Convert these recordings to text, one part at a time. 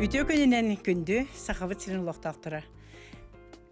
Үтүө күнүнэн күндү Сахабыт сирин олохтоохторо.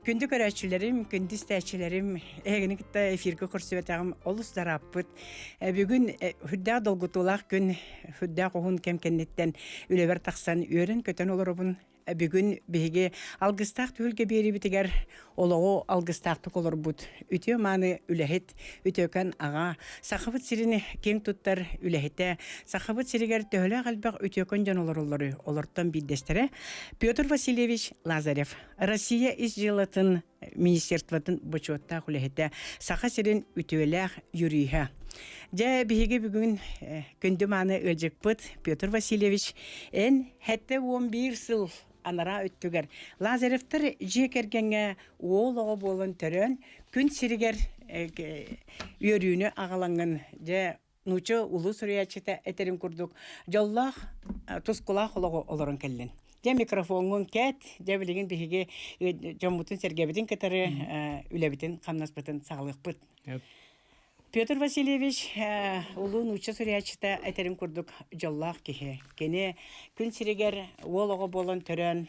Күндү көрөөччүлэрим, күндү истээччилэрим, эһигини кытта эфиргэ көрсүбэтэҕим олус дарааппыт. Бүгүн сүрдээх долгутуулаах күн, сүрдээх уһун кэм кэнниттэн үлэбэр тахсан үөрэн-көтөн олоробун. Бүгүн биһиги алгыстаах түһүлгэ биэриибитигэр олоҕу алгыстаахтык олорбут үтүө-мааны үлэһит, үтүөкэн аҕа, Сахабыт сирин киэҥ туттар үлэһитэ, Сахабыт сиригэр төһөлөөх элбэх үтүөкэн дьон олороллоруй, олортон биирдэстэрэ Петр Васильевич Лазарев, Россия ис дьыалатын министерствотын бочуоттаах үлэһитэ, Саха сирин үтүөлээх юриһа. Дьэ, биһиги бүгүн күндү мааны ыалдьыппыт Петр Васильевич эн 71 сыл анараа өттүгэр Лазаревтар дьиэ кэргэҥҥэ уол оҕо буолан төрөөн күн сиригэр үөрүүнү аҕалаҥҥын дьэ нуучча улуу суруйааччыта этэрин курдук дьоллоох тускулаах олоҕу олорон кэллин. Дьэ микрофоҥҥун кэт, дьэ билигин биһиги дьоммутун-сэргэбитин кытары үлэбитин хамнаспытын саҕалыахпыт. Петр Васильевич улуу нуучча суруйааччыта этэрин курдук дьоллоох киһи. Кини күн сиригэр уол оҕо буолан төрөөн,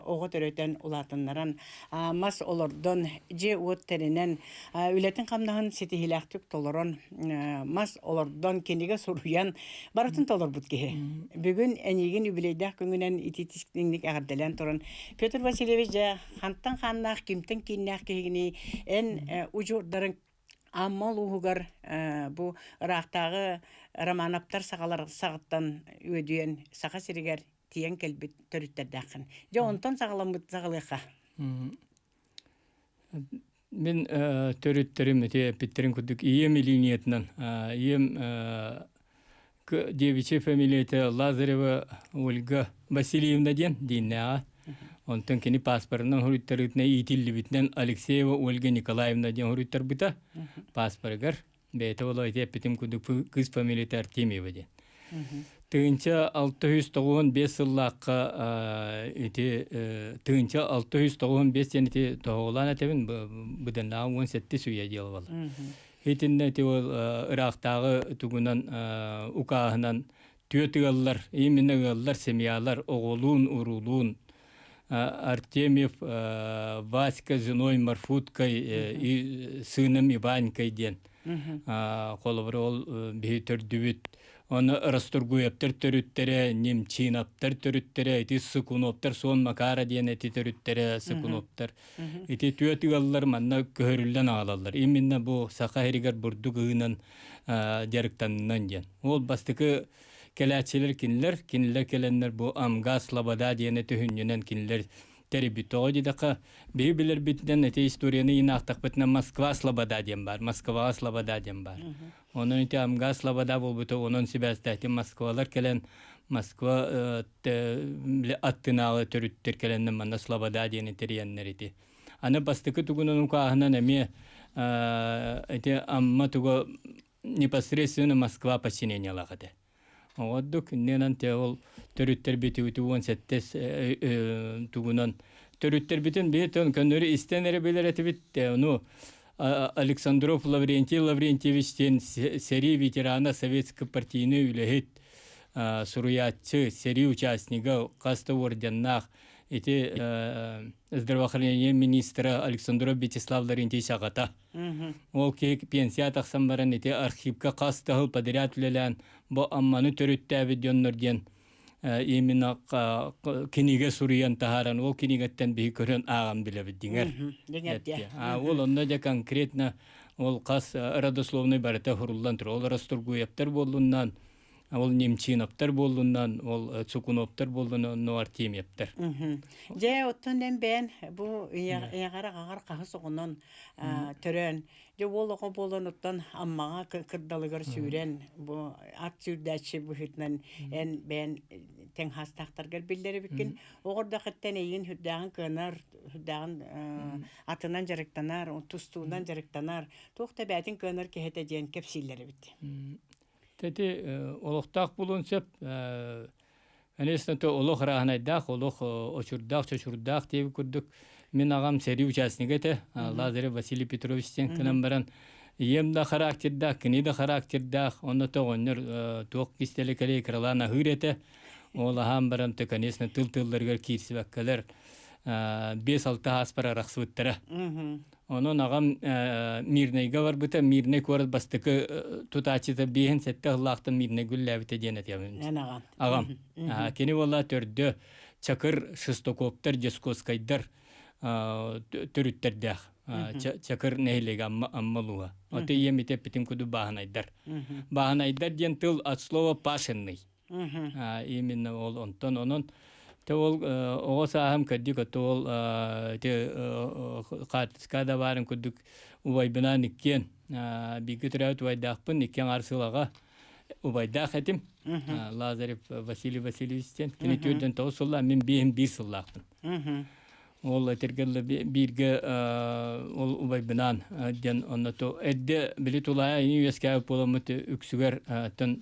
оҕо төрөтөн улаатыннаран, мас олордон, дьиэ-уот тэринэн, үлэтин-хамнаһын ситиһиилээхтик толорон, мас олордон, кинигэ суруйан, барытын толорбут киһи. Бүгүн эйигин үбүлүөйдээх күҥүнэн итиитик эҕэрдэлээн туран, Петр Васильевич, дьэ, хантан хааннаах, кимтэн кииннээх киһигиний, эн удьуордарыҥ Амма улууһугар бу ыраахтааҕы Романовтар саҕалар саҕаттан үөдүйэн Саха сиригэр тиийэн кэлбит төрүттэрдээххин. Дьэ онтон саҕаламмыт саҕалыахха. Мин төрүттэрим ити эппиттэрин курдук ийэм линиятынан ийэм девичья фамилията Лазарева Ольга Васильевна диэн дииннээҕэ. Онтон кини паспорынан хоруйтарыытынан иитиллибитинэн Алексеева Ольга Николаевна диэн хоруйтарбыта паспорыгар. Бэйэтэ ол ити эппитим курдук кыыс фамилията Артемьева диэн. 1695 сыллаахха ити 1695 диэн ити тоһоҕолоон этэбин быданнааҕы 17 үйэ дьыала буолла. Итиннэ ити ол ыраахтааҕы тугунан укааһынан түөрт ыаллар, именно ыаллар, семьялар оҕолуун, уруулуун Артемьев Васька женой Марфуткой и сыном Иванькой диэн холобур ол биһи төрдүбүт Оны Расторгуевтар төрүттэрэ, Немчиновтар төрүттэрэ, ити Сыкуновтар, Суон Макара диэн эти төрүттэрэ Сыкуновтар. Ити түөрт ыаллар манна көһөрүллэн аҕалаллар. Именно бу Саха сиригэр бурдук ыһыынан дьарыктанынан диэн. Ол бастакы кэлээччилэр кинилэр, кинилэр кэлэннэр бу Амга Слобода диэни төһүнньүнэн кинилэр тэрийбит. Тоҕо диэтэххэ, биһи билэрбитинэн ити историяны инаахтахпытына Москва Слобода диэн баар, Москваҕа Слобода диэн баар. Онон ити Амга Слобода буолбута, онон сибээстээтим Москвалар кэлэн Москва аттынааҕы төрүттэр кэлэннэр манна Слобода диэни тэрийэннэр ити. Аны бастакы тугунан укааһынан эмиэ ити Амма туга непосредственно Москва подчинениялаах этэ. Оҕордук иннинэн те ол төрүттэрбит 17 тугунан төрүттэрбитин биһи көннөрү истэн эрэ билэр этибит ону Александров Лаврентий Лаврентьевич диэн сэрии ветерана советско партийный үлэһит суруйааччы сэрии участнига хас да орденнаах ити здравоохранение министра Александров Вячеслав Лаврентьевич аҕата Ол киһи пенсия тахсан баран ити архивка хас да сыл подряд үлэлээн бу Амманы төрүттээбит дьоннор диэн именно кинигэ суруйан таһааран ол кинигэттэн биһи көрөн ааҕан билэбит диҥэр. Ол онно дьэ конкретно ол хас родословный барыта хуруллан турар. Ол Расторгуевтар буоллуннан ол Немчиновтар буоллуннан, ол Цукуновтар буоллунан, но Артемьевтар. Дьэ, оттон эн бэйэн бу ийэҕэр аҕаҕар хаһыс оҕонон төрөөн, дьэ уол оҕо буолан оттон Аммаҕа кырдалыгар сүүрэн, бу ат сүүрдээччи быһыытынан эн бэйэн тэҥ хаастаахтаргар биллэр эбиккин. Оҕордохыттан эйигин сүрдээҕин кыанар, сүрдээҕин атынан дьарыктанар, тустуунан дьарыктанар, туох да бээтин кыанар киһи этэ диэн кэпсииллэр эбит. Ити олохтоох буолуон сөп. Конечно, то олох ырааһынайдаах, олох очурдаах, чочурдаах диэбит курдук. Мин аҕам сэрии участнига этэ, Лазарев Василий Петрович диэн гынан баран, ийэм да характердаах, кини да характердаах, онно тоҕонньор туох кистэлэ кэлэй кыралаан аһыыр этэ. Ол аһаан баран то, конечно, тыл тылларыгар киирсибэккэлэр 5-6 ааспар арахсыбыттара. Онон аҕам Мирнэйгэ барбыта. Мирнэй куорат бастакы тутааччыта 5-7 сыллаахтан Мирнэй гүллээбитэ диэн этиэм. Эн аҕам. Аҕам. Кини буолла төрдө Чакыр Шестокоптар, Дьоскуоскайдар төрүттэрдээх. Чакыр нэһилиэгэ Амма улууһа. Ото ийэм ити эппитим курдук бааһынайдар. Бааһынайдар диэн тыл от слова пашенный. Именно ол онтон онон те ол оҕо сааһым кырдьык ото ол те хаартыска да баарын курдук убайбынаан иккиэн бииргэ төрөөбүт убайдаахпын иккиэн аҥаар сылаҕа убайдаах этим Лазарев Василий Васильевич диэн кини 49 сыллаах мин биэһим биир сыллаахпын ол этэргэ бииргэ ол убайбынаан диэн онно эрдэ били тулаайа үөскээбит буоламмыт үксүгэр тон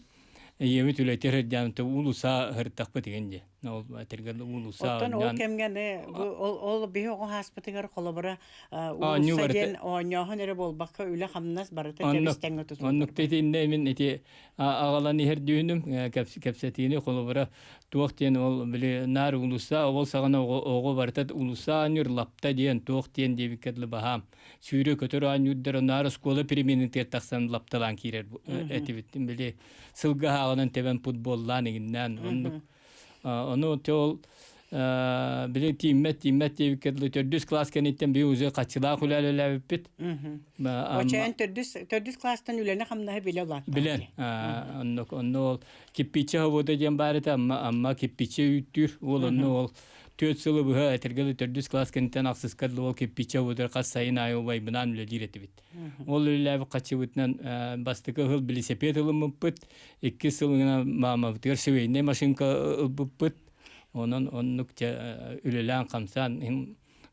ийэбит үлэтигэр сылдьан уулусса сырыттахпыт игин дии. Ол этэргэ уулусса Оттон ол кэмҥэ ол ол биһи оҕо ааспытыгар холобура уулусса диэн оонньооһун эрэ буолбакка үлэ-хамнас барыта тэбис-тэҥҥэ тутуллар. Оннук итиннэ мин ити аҕалан иһэр дүүнүм кэпсэтиини холобура туох диэн ол били наар уулусса ол саҕана оҕо барыта уулусса оонньуур лапта диэн туох диэн диэбиккэ дылы баһаам сүүрэ-көтөр оонньуурдара наар оскуола переменитигэр тахсан лапталаан киирэр этибит. Били сылгы аһааҕынан тэбэн футболлаан игиннээн оннук. Ону ол били тииммэт тииммэт диэбиккэ дылы төрдүс класс кэнниттэн би уже хаччылаах үлэлээбиппит. Очоон төрдүс төрдүс класстан үлэни-хамнаһы билэ улааттаҕа. Билэн. Оннук онно ол кирпиччэ завода диэн баар этэ амма амма кирпиччэ үүттүүр уол онно ол 4 сылы быһа этэргэ төрдүс класс кэнниттэн ахсыска дылы ол кирпиччэ заводыгар хас сайын аайы убайбынаан үлэлиир этибит. Ол үлэлээбит хаччыбытынан бастакы ыһыл билисэпиэт ылыммыппыт, иккис сылынан маамабытыгар швейнай машинка ылбыппыт. Онон оннук үлэлээн хамсаан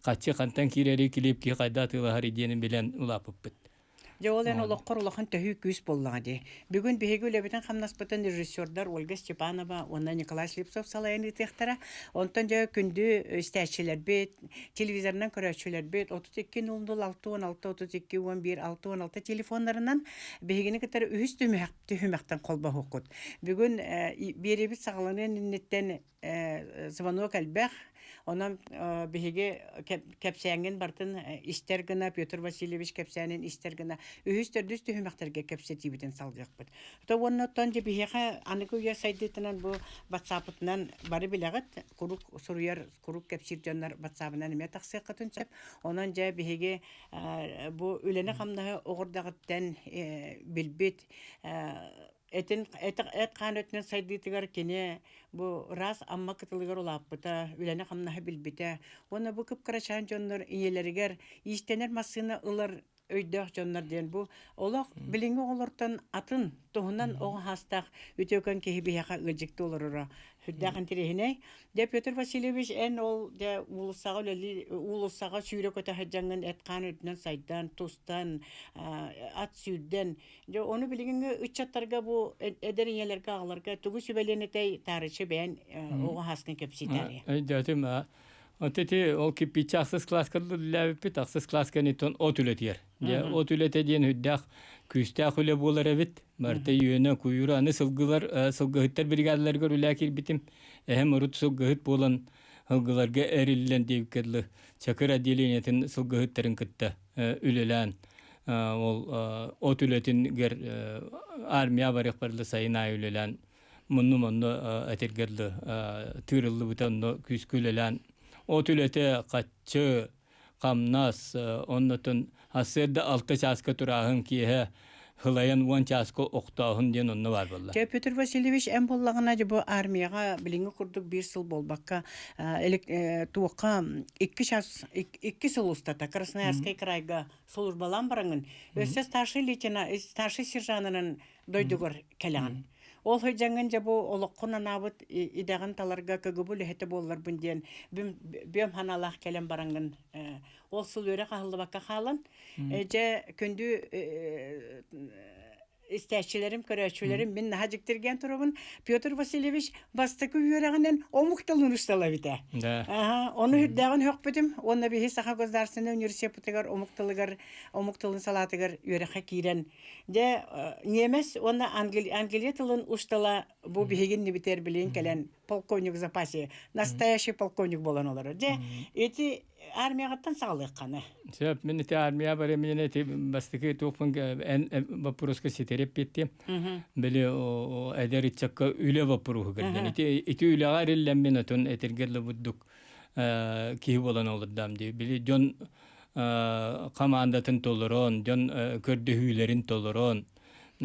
хаччы хантан киирэри килип киһи хайда атыылаһар диэни билэн улааппыппыт. Дьэ ол эн олоххор улахан төһүү күүс буоллаҕа дии. Бүгүн биһиги үлэбитин-хамнаспытын режиссердар Ольга Степанова уонна Николай Слепцов салайан ыытыахтара. Онтон дьэ күндү истээччилэрбит, телевизорынан көрөөччүлэрбит 32 00 66 32 11 66 телефоннарынан биһигини кытары үһүс түһүмэхтэн холбоһуоххут. Бүгүн биэриибит саҕаланыан инниттэн звонок элбэх. Онон биһиги кэпсээҥҥин барытын истэр гына, Петр Васильевич кэпсээнин истэр гына үһүс-төрдүс түһүмэхтэргэ кэпсэтиибитин салгыахпыт. То уонна оттон дьэ биһиэхэ аныгы үйэ сайдыытынан бу ватсапытынан бары билэҕит, куруук суруйар, куруук кэпсиир дьоннор ватсабынан эмиэ тахсыаххытын сөп. Онон дьэ биһиги бу үлэни-хамнаһы оҕурдаҕыттан билбит этин эт-хаан өттүнэн сайдыытыгар кини бу ыраас Амма кытылыгар улааппыта, үлэни-хамнаһы билбитэ уонна бу кып-кырачаан дьоннор ийэлэригэр иистэнэр массыына ылар өйдөөх дьоннор диэн бу олох билиҥҥи оҕолортон атын туһунан оҕо саастаах үтүөкэн киһи биһиэхэ ыалдьыкты олороро сүрдээх интэриэһинэй. Дьэ Петр Васильевич эн ол дьэ уулуссаҕа үлэлии уулуссаҕа сүүрэ-көтө сылдьаҥҥын эт-хаан үрдүнэн сайдан, тустан, ат сүүрдэн Дьэ, ону билигиҥҥи ыччаттарга бу эдэр ийэлэргэ, аҕаларга тугу сүбэлиэн этэй, таарыччы бэйэн оҕо хаскын кэпсиитээри. Өйдөөтүм. От ити ол кирпиччэ ахсыс класска үлэлээбиппит, ахсыс класс кэнниттэн от үлэтигэр. Дьэ, от үлэтэ диэн үрдээх күүстээх үлэ буолар эбит. Барыта үөнэ, куйуура аны сылгылар, сылгыһыттар бригадаларыгар үлээ киирбитим. Эһэм урут сылгыһыт буолан сылгыларга эриллэн диэбиккэ дылы Чакыр отделениетын сылгыһыттарын кытта үлэлээн ол от үлэтингэр армия барыахпар сайын аайы үлэлээн мунну-монну этиргэр тыырыллыбыта онно күүскэ үлэлээн от үлэтэ хаччы хамнас оннотун сарсыарда 6 чааска турааһын киэһэ Һылайан 10 чааска охтооһун диэн онно баар буолла. Дьэ, Петр Васильевич, эн буоллаҕына дьэ бу армияҕа билиҥҥи курдук биир сыл буолбакка туохха 2 час 2 сыл устата Красноярскай крайга службалаан бараҥын өссө старший лейтенант старший сержанынан дойдугар кэлэҕин. Ол сылдьаҥҥын дьэ бу олоххун анаабыт идэҕин таларга КГБ үлэһитэ буолларбын диэн бүөм санаалаах кэлэн бараҥҥын ол сыл үөрэх аһыллыбакка хаалан дьэ күндү. истээччилэрим, көрөөччүлэрим мин наһаа дьиктиргээн турабын. Петр Васильевич бастакы үөрэҕинэн омук тылын устала эбитэ. Ону үрдээҕин һөхпүтүм уонна биһи Саха государственнай университеппытыгар омук тылыгар омук тылын салаатыгар үөрэххэ киирэн дьэ ньиэмэс уонна англия тылын устала бу биһигин нибитэр билин кэлэн полковник в запасе настоящий полковник буолан олорор. Дьэ ити армияҕыттан саҕалыахханы. Сөп, мин ити армия барым ити бастакы туохпун эн вопроска ситэри эппиттим. Били эдэр ыччакка үлэ вопроһу кэлден. Ити ити үлэҕэ эриллэммин отун этиргерле бурдук киһи буолан олордам дии. Били дьон командатын толорон, дьон көрдөһүүлэрин толорон,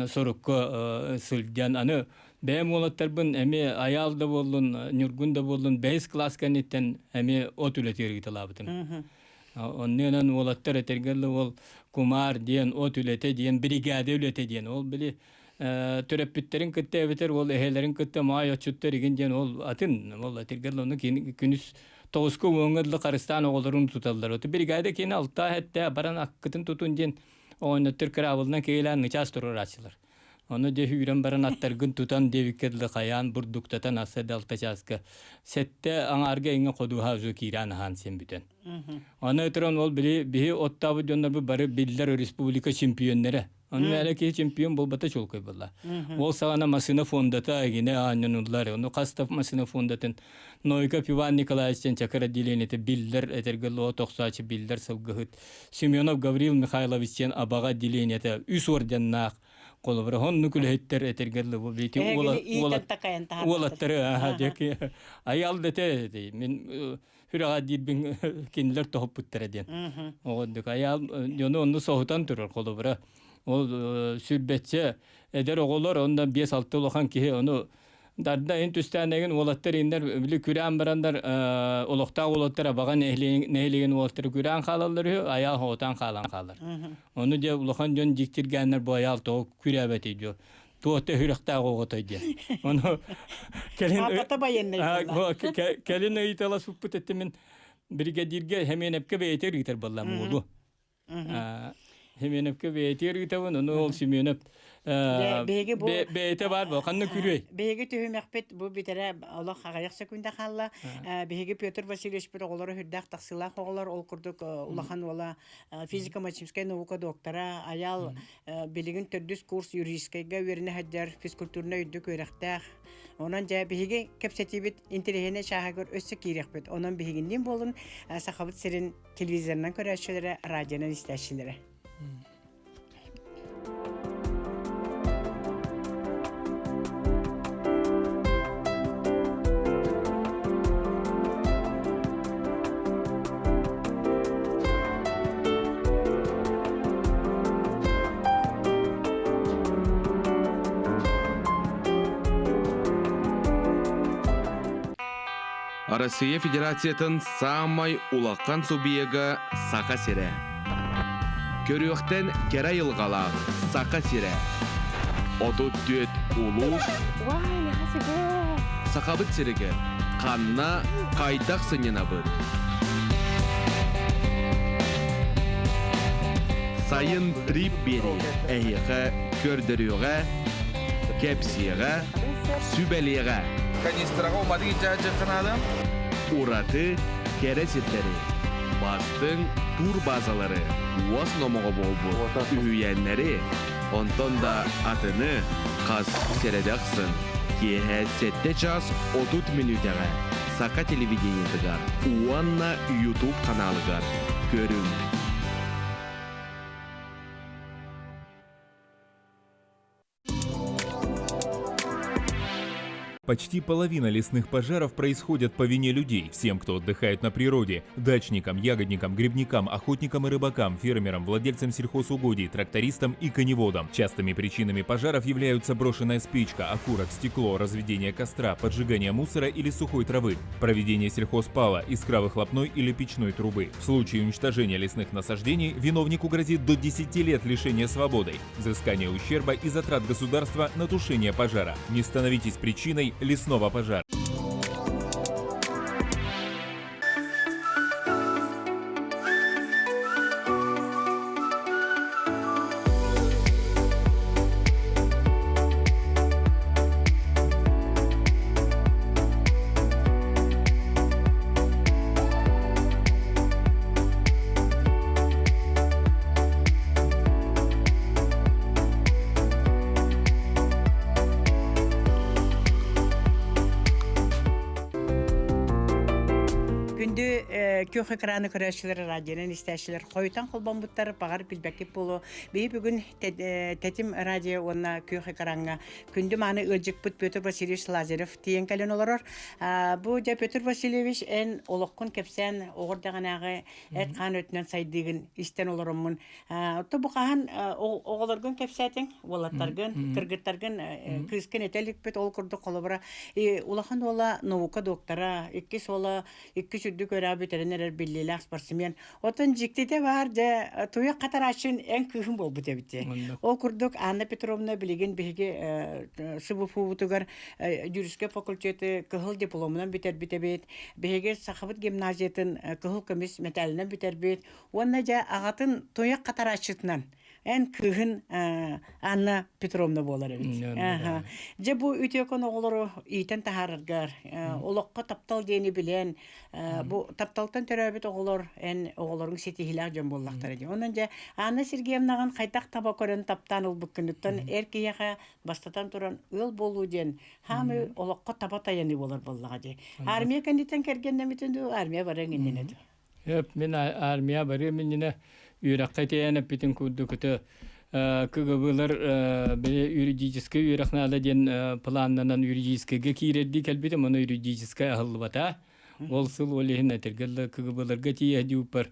сорукка сылдьан аны бэйэм уолаттарбын эмиэ Айаал да буоллун, Ньургун да буоллун бэһис кылаас кэнниттэн эмиэ от үлэтигэр ыыталаабытым. Оннуонан уолаттар этэргэ дылы ол кумаар диэн, от үлэтэ диэн, биригээдэ үлэтэ диэн. Ол били төрөппүттэрин кытта эбэтэр ол эһэлэрин кытта маай отчуттар игин диэн ол атын. Ол этэргэ дылы ону күнүс тоҕуска уоҥҥа дылы харыстаан оҕолорун туталлар. Оту биригээдэ киинэ алтаа сэттэ баран аккытын тутун диэн оҕонньоттор кыраабылынан киилээн ычаас туруорааччылар. Ону дьэ үүрэн баран аттаргын тутан диэбиккэ дылы хайаан бурдуктатан аса да алта чааска сэттэ аҥаарга иҥэ ходуһа уже киирэн аһаан син бүтэн. Аны туран ол били биһи оттаабыт дьоннорбут бары биллэр республика чемпионнэрэ. Ону мээлэ киһи чемпион буолбата чуолкай буолла. Ол саҕана машина фондата эгинэ аанньануллар. Ону хас да машина фондатын Нойков Иван Николаевич диэн чакыр отделениета биллэр этэргэ лоо тохсоочу биллэр сылгыһыт Семенов Гаврил Михайлович диэн абаҕа отделениета үс орденнаах холобура оннук үлэһиттэр этэргэ дылы бити уолаттары айал дэтэ мин сүрэҕэ диирбин кинилэр тоһуппуттара диэн оҕоннук айаал дьону онну соһутан турар холобура ол сүрбэччэ эдэр оҕолор онно биэс алта улахан киһи ону Дарда ин түстээн эгин уолаттар иннэр били күрээн барандар олохтоох уолаттар абаҕа нэһилиэгин уолаттары күрээн хаалаллар үһү айаал хоҕутаан хаалан хаалар. Ону дьэ улахан дьон дьиктиргээннэр бу айаал тоҕо күрээбэтий дьо туота сүрэхтээх оҕотой диэн. Ону кэлин кэлин ыйыталаспыппыт этимин бригадиргэ Хеменепке бэйэтэ ыытар буоллам уолу. Семеновка бэйэтигэр ыытабын, ону ол Семенов Биһиги бу бэйэтэ баар буол, ханна күрүөй? Биһиги түһүмэхпит бу бүтэрэ олох аҕыйах секунда хаалла. Биһиги Петр Васильевичпит оҕолоро үрдээх тахсыылаах оҕолор, ол курдук улахан уола физико-математическай наука доктора, Айаал билигин төрдүс курс юридическайга үөрэнэ сылдьар физкультурнай үрдүк үөрэхтээх. Онон дьэ биһиги кэпсэтиибит интэриэһинэй чааһыгар өссө киириэхпит. Онон биһигинниин буолун Сахабыт сирин телевизорынан көрөөччүлэрэ, радионан истээччилэрэ. Россия Федерациятын саамай улахан субъега Саха сирэ. Көрүөхтэн кэрэ айылҕалаах Саха сирэ. 34 улуус Сахабыт сиригэр ханна хайдах сынньанабыт? Сайын трип биэрии эһиэхэ көрдөрүөҕэ, кэпсиэҕэ, сүбэлиэҕэ. Канистраҕа уматык дьаһдьыхханаадым. Ураты кэрэ сирдэри, бастыҥ турбазалары, уос номоҕо буолбут үһүйээннэри, онтон да атыны хас сэрэдэ ахсын киэһэ 7 час 30 мүнүүтэҕэ Саха телевидениетыгар уонна YouTube ханаалыгар көрүҥ. Почти половина лесных пожаров происходит по вине людей, всем, кто отдыхает на природе, дачникам, ягодникам, грибникам, охотникам и рыбакам, фермерам, владельцам сельхозугодий, трактористам и коневодам. Частыми причинами пожаров являются брошенная спичка, окурок, стекло, разведение костра, поджигание мусора или сухой травы, проведение сельхозпала, искра выхлопной или печной трубы. В случае уничтожения лесных насаждений виновнику грозит до 10 лет лишения свободы, взыскание ущерба и затрат государства на тушение пожара. Не становитесь причиной лесного пожара. Күндү күөх экраны көрөөччүлэр, радионан истээччилэр хойутан холбоммуттар, баҕар билбэккит буолуо. Биһи бүгүн Тэтим радио уонна күөх экраҥҥа күндү мааны ыалдьыппыт Петр Васильевич Лазарев тиийэн кэлэн олорор. Бу дьэ Петр Васильевич эн олоххун кэпсээн оҕор даҕанааҕы эт-хаан өттүнэн сайдыыгын истэн олороммун. Отто бу хаһан оҕолоргун кэпсээтиҥ, уолаттаргын, кыргыттаргын, кыыскын этэ иликпит, ол курдук холобура улахан уола наука доктора, иккис уола иккис үрдүк үөрэҕи бүтэрэн эрэр биллиилээх спортсмен. Оттон дьиктитэ баар, дьэ, туйах хатарааччын эн кыыһым буолбут эбит. Ол курдук Анна Петровна билигин биһиги СВФУ-бутугар юридическай факультеты кыһыл дипломунан бүтэрбит эбит. Биһиги Сахабыт гимназиятын кыһыл көмүс мэтээлинэн бүтэрбит. Уонна дьэ аҕатын туйах хатарааччытынан эн кыыһын Анна Петровна буолар эбит. Дьэ бу үтүөкэн оҕолору иитэн таһаараргар, олоххо таптал диэни билэн, бу тапталтан төрөөбүт оҕолор эн оҕолоруҥ ситиһиилээх дьон буоллахтара дии. Онон дьэ Анна Сергеевнаҕын хайдах таба көрөн таптаан ылбыккыныттан эр киһиэхэ бастатан туран ыал буолуу диэн хаамыы олоххо таба тайаныы буолар буоллаҕа дии. Армия кэнниттэн кэргэннэммитин дуу, армия барыаҥ иннинэ дуу? Өп, мин армия барыам иннинэ үөрэххэ тиийэн эппитин курдук ити КГБ-лар били юридическай үөрэх наада диэн планнанан юридическайга киирэрдии кэлбитим, ону юридическай аһыллыбата. Ол сыл ол иһин этэргэ КГБ-ларга тиийэ диуппар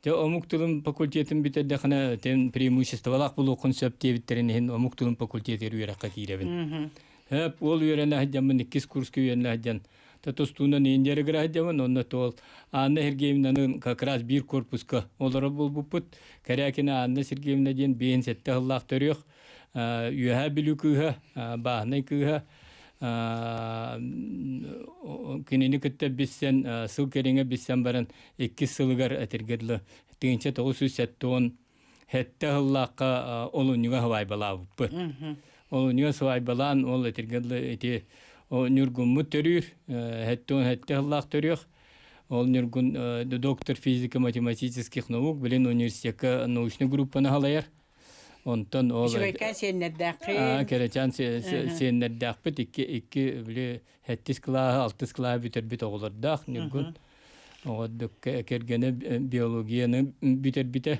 Дьэ омук тылын факультетын бүтэрдэххинэ тэн преимуществолаах буолуоххун сөп диэбиттэрин иһин омук тылын факультетыгар үөрэххэ киирэбин. Хөп, ол үөрэнэ сылдьаммын иккис курска үөрэнэ сылдьан тустуунан индиярыгыра сылдьабын онно туол Анна Сергеевнаны как раз биир корпуска олоро буолбуппут. Кэрээкинэ Анна Сергеевна диэн 57 сыллаах төрүөх Үөһээ Бүлүү кыыһа, бааһынай кыыһа кинини кытта билсэн сыл кэриҥэ билсэн баран иккис сылыгар этэргэ дылы 1977 сыллаахха олунньуга сыбаайбалаабыппыт. Олунньуга сыбаайбалаан ол этэргэ дылы ити Ньургуммут төрүүр, 77 сыллаах төрүөх. Ол Ньургун доктор физико-математических наук, билин университекка научный группаны халайар. Онтон ол Үчүгэйкээн сиэннэрдээххин. Кэрэчээн сиэннэрдээхпит икки икки били сэттис кылааһы, алтыс кылааһы бүтэрбит оҕолордоох Ньургун. Оҕордук кэргэнэ биологияны бүтэрбитэ.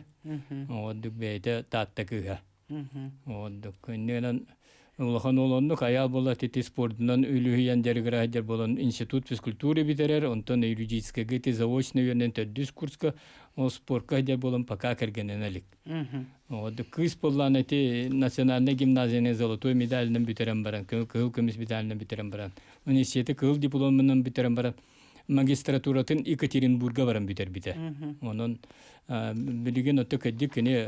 Оҕордук бэйэтэ Таатта кыыһа. Оҕордук иннинэн улахан уол оннук айаал буола ити спордунан үлүһүйэн дьарыгыра сылдьар буолан институт физкультуры бүтэрэр, онтон юридическайга ити заочно үөрэнэн төрдүс курска ол спорка сылдьар буолан пока кэргэннэнэ илик. Вот кыыс буоллаан ити национальнай гимназияны золотой медалынан бүтэрэн баран, кыһыл көмүс медалынан бүтэрэн баран, университеты кыһыл дипломунан бүтэрэн баран, магистратуратын Екатеринбурга баран бүтэрбитэ. Онон билигин ото кырдьык кини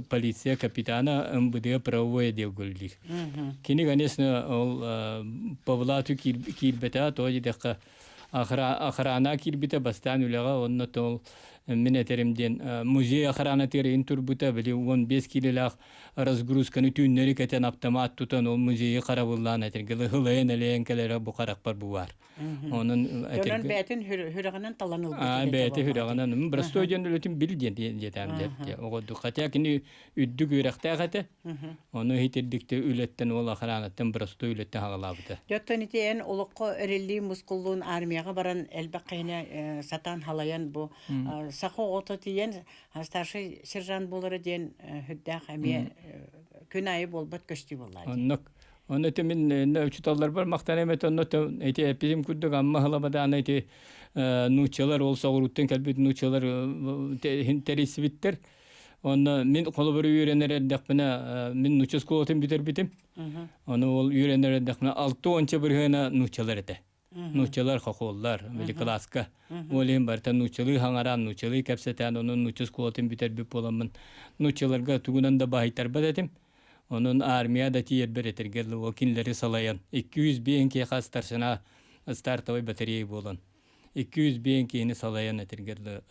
полиция капитана МВД правовой отдел үлэлиир. Кини, конечно, ол по блату киирбэтэ, то диэтэххэ охрана киирбитэ бастаан үлэҕэ онно ол мин этэрим диэн музей охранатыгар ин турбута били 15 киилэлээх разгрузканы түүннэри кэтэн автомат тутан ол музейы харабыллаан этэргэ ылайан элэйэн кэлэрэ бу харахпар бу баар. Онон Онон бэйэтин сүрэҕинэн талан ылбыт. Бэйэтэ сүрэҕинэн простой диэн үлэтин бил диэн диэтэм диэт оҕордук. Хотя кини үрдүк үөрэхтээх этэ. Ону иһитирдикте үлэттэн ол охранаттан простой үлэттэн хаҕалаабыта. Дьоттон ити эн олоххо эриллии мускуллуун армияҕа баран элбэх киһини сатаан халайан бу саха оҕото тиийэн старший сержант буолара диэн үрдээх эмиэ күн аайы буолбат көстүү буолла. Оннук. Онно ити мин учууталларбар махтаныам этэ, онно ити эппитим курдук Амма Халабадаана ити нууччалар ол соҕурууттан кэлбит нууччалар тэрийсибиттэр. Онно мин холобур үөрэнэр эрдэхпинэ мин нуучча оскуолатын бүтэрбитим. Ону ол үөрэнэр эрдэхпинэ 60 бырыһыана нууччалар этэ. Нууччалар хохуоллар, били кылааска. Ол иһин барыта нууччалыы хаҥараан, нууччалыы кэпсэтэн, онон нуучча оскуолатын бүтэрбит буоламмын нууччаларга тугунан да баһыйтарбат этим. Онон армия да тиийэрбэр этэргэ дылы кинилэри салайан 205 киһиэхэ старшина стартовай батарея буолан 205 киһини салайан этэргэ дылы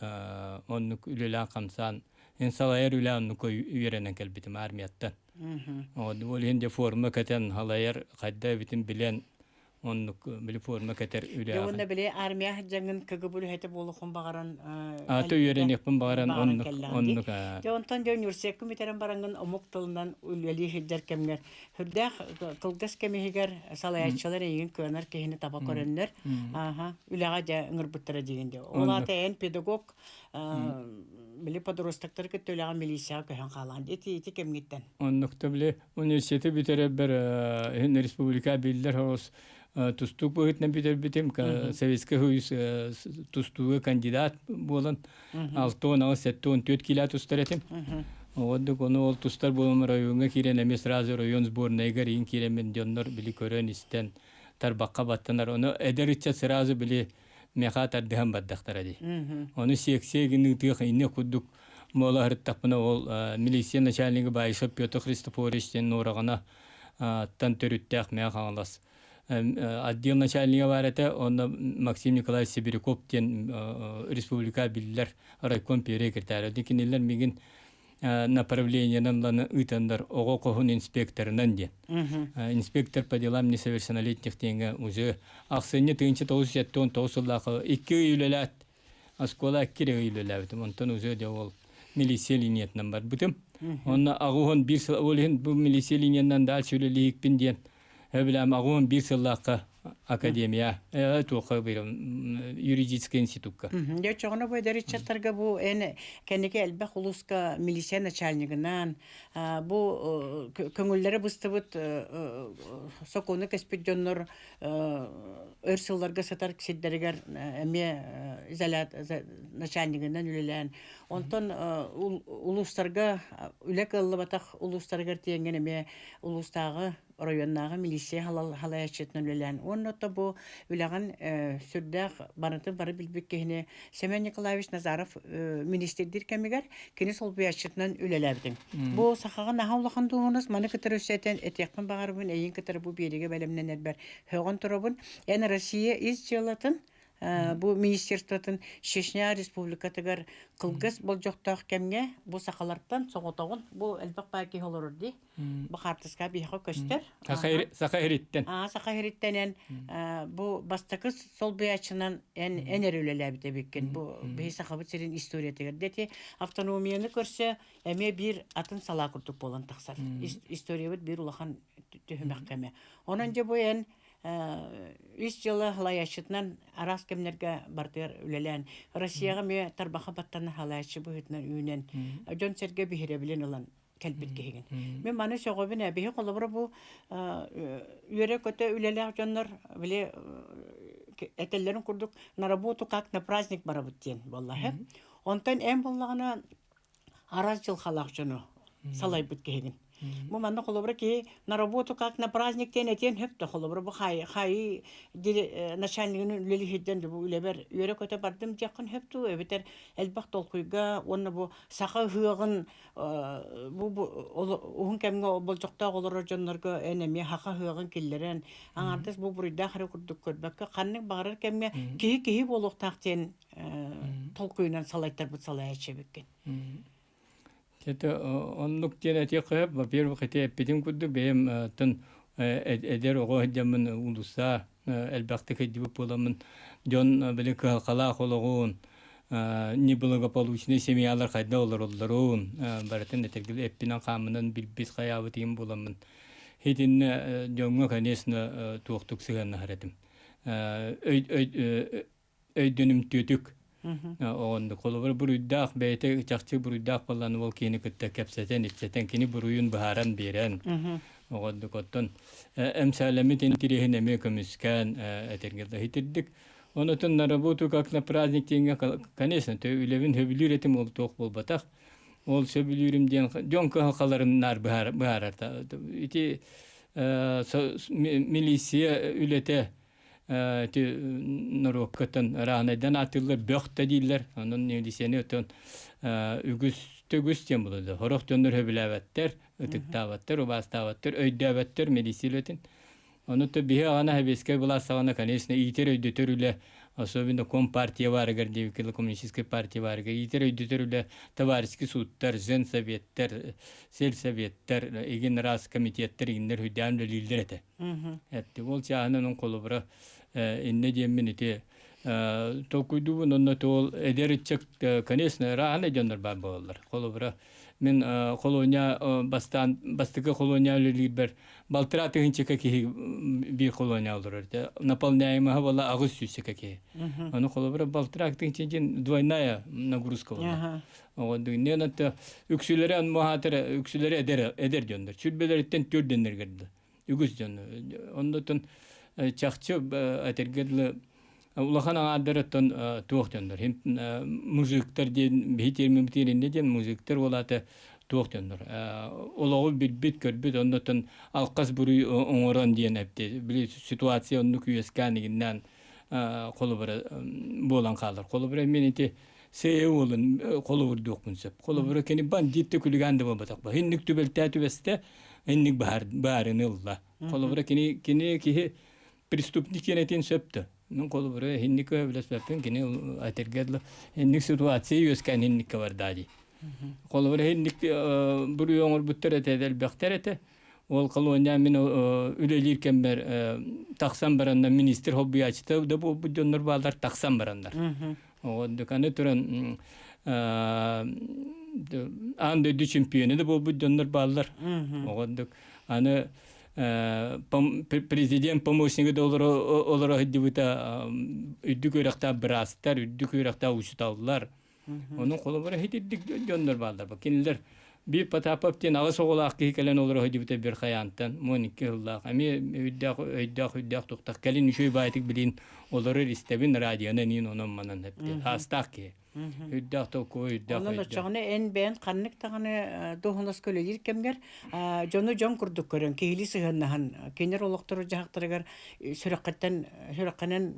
оннук үлэлээн-хамсаан эн салайар үлэ оннук үөрэнэн кэлбитим армияттан. Ол иһин дьэ форма кэтэн салайар хайда эбитин билэн. Оннук били форма кэтэр Дьэ уонна били армия сылдьаҥҥын КГБ үлэһитэ буолуоххун баҕаран Аата үөрэниэхпин баҕаран баҕаран оннук кэллэҕин дии. оннук Дьэ онтон дьэ университекка бүтэрэн бараҥҥын омук тылынан үлэлии сылдьар кэмҥэр сүрдээх кылгас кэм иһигэр салайааччылар эйигин кыанар киһини таба көрөннөр ааха үлэҕэ дьэ ыҥырбыттара диигин дии. Ол аата эн педагог били подростактары кытта үлэҕэ милицияҕа көһөн хаалаан ити ити кэмҥиттэн. Оннукта били университеты бүтэрэрбэр иһин республика биллэр соҕус тустуук быһыытынан бүтэрбитим. Советский Союз тустууга кандидат буолан 68-74 кило тустар этим. Ордук ону ол тустар буолан райоҥҥа киирэн эмиэ сразу район сборнайыгар иин киирэммин дьоннор били көрөн истэн тарбахха баттанар. Ону эдэр ыччат сразу били меха тардыһан бардахтара дии. Ону сиэксиэ гыныытыах инне курдук буола сырыттахпына ол милиция начальнига Баишев Петр Христофорович диэн нуораҕана тан төрүттээх Мэҥэ Хаҥалас отдел начальнига баар этэ, онно Максим Николаевич Сибиряков диэн республика биллэр райком первый секретарь. Кинилэр мигин направлениенан ланы ыытаннар оҕо хоһун инспекторынан диэн. Инспектор по делам несовершеннолетних диэҥҥэ уже ахсынньы 1979 сыллаахы икки ый үлэлээт оскуола икки ый үлэлээбитим. Онтон уже дьэ ол милиция линиятынан барбытым. Онно аҕуһун биир сыл ол иһин бу милиция линиянан дальше үлэлиикпин диэн Эбилэм аҕуон биир сыллаахха академия туохха юридическай институкка. Дьэ оччоҕуна бу эдэр ыччаттарга бу эн кэнники элбэх улууска милиция начальнигынан бу көҥүллэрэ быстыбыт сокуону кэспит дьоннор өр сылларга сытар сирдэригэр эмиэ изолят начальнигынан үлэлээн онтон улуустарга үлэ кыаллыбатах улуустарыгар тиийэҥҥин эмиэ улуустааҕы оройуоннааҕы милиция халайааччытынан үлэлээн уонна то бу үлэҕин сүрдээх барытын бары билбит киһини Семен Николаевич Назаров министрдиир кэмигэр кини солбуйааччытынан үлэлээбитиҥ. Бу сахаҕа наһаа улахан дуоһунас маны кытары өссө этэн этиэхпин баҕарабын эйигин кытары бу биэриигэ бэлэмнэнэрбэр һөҕөн турабын. Эн Россия ис дьыалатын бу министерствотын Чечня республикатыгар кылгас болдьохтоох кэмҥэ бу сахалартан соҕотоҕун бу элбэх баай киһи олорор дии Бу хаартыска биһиэхэ көстөр. Саха иһириттэн. Саха иһириттэнэн бу бастакы солбуйааччынан эн эн эрэ үлэлээбит эбиккин. Бу биһи Сахабыт сирин историятыгар дети автономияны көрсө эмиэ биир атын салаа курдук буолан тахсар. Историябыт биир улахан түһүмэх кэмэ. Онон дьэ бу эн үс дьыла халайааччытынан араас кэмнэргэ бартыгар үлэлээн Россияҕа эмиэ тарбаха баттана халайааччы быһыытынан үүнэн дьон-сэргэ биһирэбилин ылан кэлбит киһигин. Мин маны сөҕөбүн ээ. Биһи холобура бу үөрэ-көтө үлэлээх дьоннор били этэллэрин курдук на работу как на праздник барабыт диэн буолла. Онтон эн буоллаҕына араас дьылхалаах дьону салайбыт киһигин. Бу манна холобура киһи на работу как на праздник диэн этиэн сөп да холобура бу хайы начальнигын үлэлиһирдэн бу үлэбэр үөрэ-көтө бардым диэххин сөп дуу эбэтэр элбэх толкуйга уонна бу саха ыһыаҕын бу уһун кэмҥэ болдьохтоох олорор дьоннорго эн эмиэ хаха ыһыаҕын киллэрэн аҥаардас бу буруйдаах эрэ курдук көрбөккө ханнык баҕарар кэмҥэ киһи киһи буолуохтаах диэн толкуйунан салайтарбыт салайааччы эбиккин. Это оннук диэн этиэххэ сөп. Во-первых, ити эппитим курдук бэйэм тын эдэр оҕо сылдьаммын уулусса элбэхтик сылдьыбыт буоламмын дьон били кыһалҕалаах олоҕун неблагополучный семьялар хайда олороллорун барытын этэргил эппинэн-хааммынан билбит хайаабыт иһин буоламмын итиннэ дьоҥҥо конечно туохтук сыһыаннаһар этим өйдөнүмтүөтүк оҕоннук холобур буруйдаах бэйэтэ чахчы буруйдаах буоллан ол киһини кытта кэпсэтэн ипсэтэн кини буруйун быһааран биэрэн оҕоннук оттон эмсээлэммит интириэһин эмиэ көмүскээн этэргэ иһитирдик Онотон на работу как на праздник диэҥҥэ, конечно, үлэбин сөбүлүүр этим, ол туох буолбатах. Ол сөбүлүүрүм диэн дьон кыһалҕаларын наар быһаарар. Ити милиция үлэтэ ити норуоккаттан ырааһынайдан ааттыыллар, бөх да дииллэр. Онон милицияны оттон үгүс төгүс диэн буолар. Сорох дьоннор сөбүлээбэттэр, ытыктаабаттар, убаастаабаттар, өйдөөбөттөр милиция үлэтин. Ону то биһи аҕана сэбиэскэй былаас саҕана, конечно, иитэр өйдөтөр үлэ, особенно компартия баарыгар диэбиккэ коммунистическай партия баарыгар иитэр өйдөтөр үлэ товарищеский судтар, женсоветтэр, сельсоветтэр, игин раз комитеттэр игиннэр хүдээн үлэлииллэр этэ. Этти ол чааһынан он холобура инне диэммин ити толкуйдуубун онно туол эдэр ыччат конечно ыраахана дьоннор баар буолаллар. Холобура мин холуонньа бастаан бастакы холуонньа үлэлиирбэр балтараа тыһыынчака киһи биир холуонньа олорор этэ. Наполняемоһа буола 800 киһи. Ону холобура балтараа тыһыынча диэн двойная нагрузка буолла. Оҕо отто үксүлэрэ муһаатар үксүлэрэ эдэр эдэр дьоннор. Сүрбэлэриттэн төрдөннөр да үгүс дьон. Оннотон чахчы этэргэ дылы улахан аҥаардарыттан туох дьоннор мужиктар диэн биһи термиммитигэр иннэ диэн мужиктар уолаата туох дьоннор олоҕу билбит көрбүт оннотон алкас буруй оҥорон диэн эпти били ситуация оннук үөскээн игиннээн холобура буолан хаалар холобура мин ити сээ уолун холобурдуохпун сөп холобура кини бандит да күлүгээн да буолбатах ба инник түбэлтээ түбэстэ инник баарыны ылла холобура кини кини киһи преступник диэн сөптө. Мин холобура инник билэспэппин кини этэргэ дылы инник ситуация үөскээн инникке бардаа дии. Холобура инник буруйу оҥорбуттар этэ элбэхтэр этэ. Ол колония мин үлэлиир кэммэр тахсан бараннар министр холбуйааччыта да буолбут дьоннор бааллар тахсан бараннар. Аны туран аан дойду чемпионы да буолбут дьоннор бааллар. Оҕордук аны президент помощнига да олоро сылдьыбыта үрдүк үөрэхтээх быраастар, үрдүк үөрэхтээх учууталлар. Онон холобура итирдик дьоннор бааллар. Кинилэр биир Потапов диэн аҕыс оҕолоох киһи кэлэн олоро сылдьыбыта бир хайаантан 12 сыллаах. Эмиэ өйдөөх өйдөөх өйдөөх тухтах кэлин үчүгэй баайтык билин олорор истэбин радионан иин онон манан эпти. Аастаах киһи. Үрдээх толкуй, үрдээх Онон оччоҕуна эн бэйэн ханнык даҕаны дуоһунаска үлэлиир кэмгэр дьону дьон курдук көрөн, киһилии сыһыаннаһан, кинилэр олохтору дьаһахтарыгар сүрэххиттэн сүрэххинэн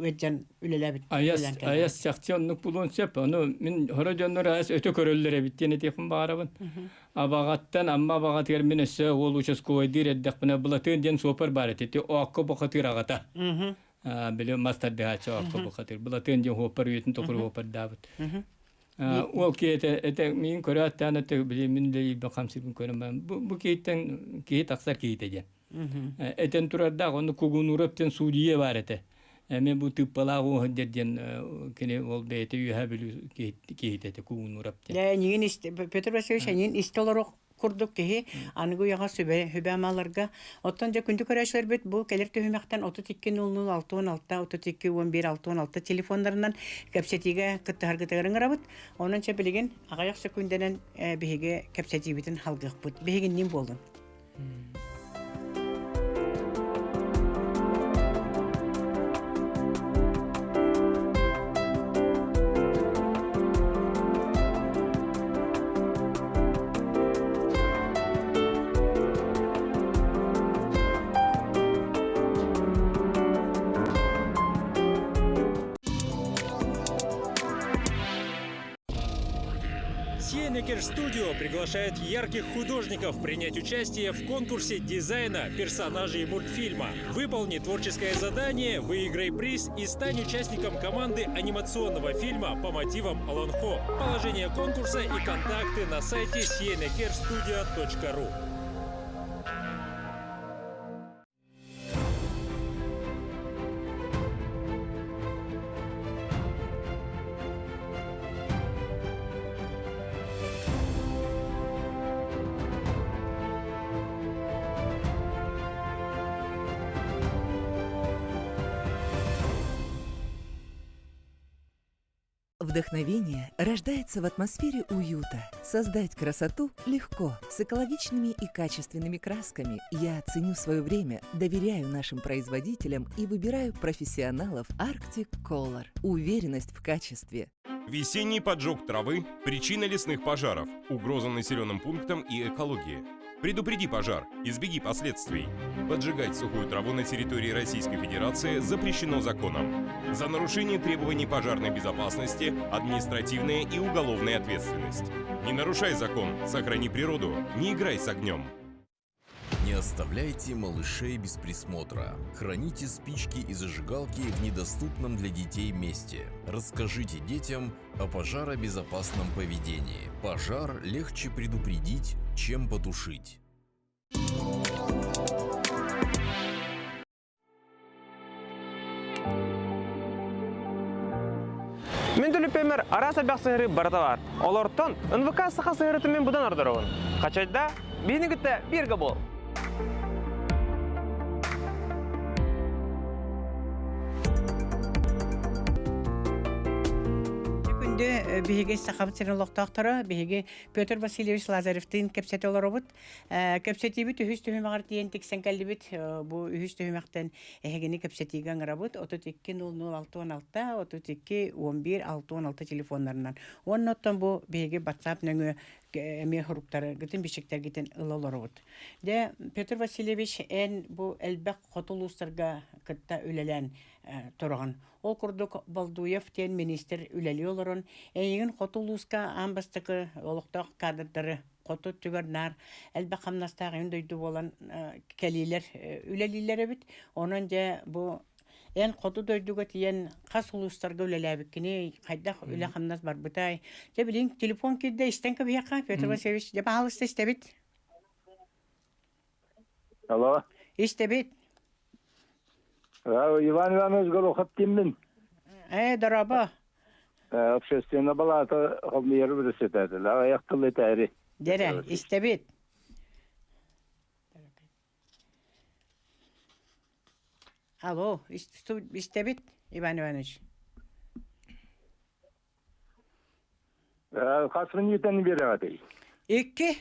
ыалдьан үлэлээбит Айас, айас чахчы оннук булуон сөп. Ону мин хоро дьоннор айас өтө көрөллөр эбит диэн этиэхпин баҕарабын. Абаҕаттан Амма абаҕатыгар мин өссө уол участковайдыыр эрдэхпинэ Былатыан диэн суопар баар этэ. Ити оокко бухатыыр аҕата. Били мас тардыһааччы оокко бухатыыр. Былатыан диэн хуоппар үйэтин токур хуоппардаабыт. Уол киһи этэ, этэ миин көрөөттөөн этэ били мин үлэлиирбин хамсыырбын көрөн баран бу, бу киһиттэн киһи тахсар киһитэ диэн. Этэн турардаах онно Кугунуров диэн судьуйа баар этэ. Эмиэ бу тыыппалаах уоһун диэн кини ол бэйэтэ үөһээ Бүлүү киһитэ этэ Кугунуров диэн. Эйигин Петр Васильевич эйигин истэ олоруох курдук киһи аныгы үйэҕэ сүбэ сүбэ амаларга оттон дьэ күндү көрөөччүлэрбит бу кэлэр түһүмэхтэн 32 00 66 32 11 66 телефоннарынан кэпсэтиигэ кыттыһаргытыгар ыҥырабыт онон чэ билигин аҕыйах сөкүүндэнэн биһиги кэпсэтиибитин халгыахпыт биһигинниин буолун Сиенекер Студио приглашает ярких художников принять участие в конкурсе дизайна персонажей мультфильма. Выполни творческое задание, выиграй приз и стань участником команды анимационного фильма по мотивам Олонхо. Положение конкурса и контакты на сайте sienekerstudio.ru. Вдохновение рождается в атмосфере уюта. Создать красоту легко, с экологичными и качественными красками. Я ценю свое время, доверяю нашим производителям и выбираю профессионалов Arctic Color. Уверенность в качестве. Весенний поджог травы – причина лесных пожаров, угроза населенным пунктам и экологии. Предупреди пожар, избеги последствий. Поджигать сухую траву на территории Российской Федерации запрещено законом. За нарушение требований пожарной безопасности административная и уголовная ответственность. Не нарушай закон, сохрани природу, не играй с огнем. Не оставляйте малышей без присмотра. Храните спички и зажигалки в недоступном для детей месте. Расскажите детям о пожаробезопасном поведении. Пожар легче предупредить, чем потушить. Мин түлүппэмэр араас элбэх сыһыры барыта бар. Олортон НВК саха сыһырытын мин будан ордоробун. Хачайда биһини кытта бииргэ буол. Күндү биһиги Сахабыт сирин олохтоохторо, биһиги Петр Васильевич Лазаревтыын кэпсэтэ олоробут. Кэпсэтиибит үһүс түһүмэҕэр тиийэн тиксэн кэллибит. Бу үһүс түһүмэхтэн эһигини кэпсэтиигэ ыҥырабыт. 32 00 66 32 11 66 телефоннарынан. Уонна оттон бу биһиги WhatsApp нөҥүө эмиэ суруктаргытын, бичиктэргитин ыла олоробут. Дьэ, Петр Васильевич, эн бу элбэх хоту улуустарга кытта үлэлээн тураҕын. Ол курдук Болдуев диэн министр үлэлии олорон, эйигин хоту улууска аан бастакы олохтоох кадрдары хоту өттүгэр наар элбэх хамнастаах эн дойду буолан кэлиилэр үлэлииллэр эбит. Онон дьэ бу эн хоту дойдуга тиийэн хас улуустарга үлэлээбиккиний, хайдах үлэ-хамнас барбытай? Дьэ билигин телефон киирдэ истэн кэбиһиэххэ, Петр Васильевич, дьэ баһаалыста истэбит. Алло. Истэбит. Иван Иванович Горохов киммин? Дорообо. Общественная балаата хомуйар председатель. Аяқ тыл этээри. Дэрэ, истэбит. Алло, истэбит, Иван Иванович. Хасрын етен береғатый. Икки.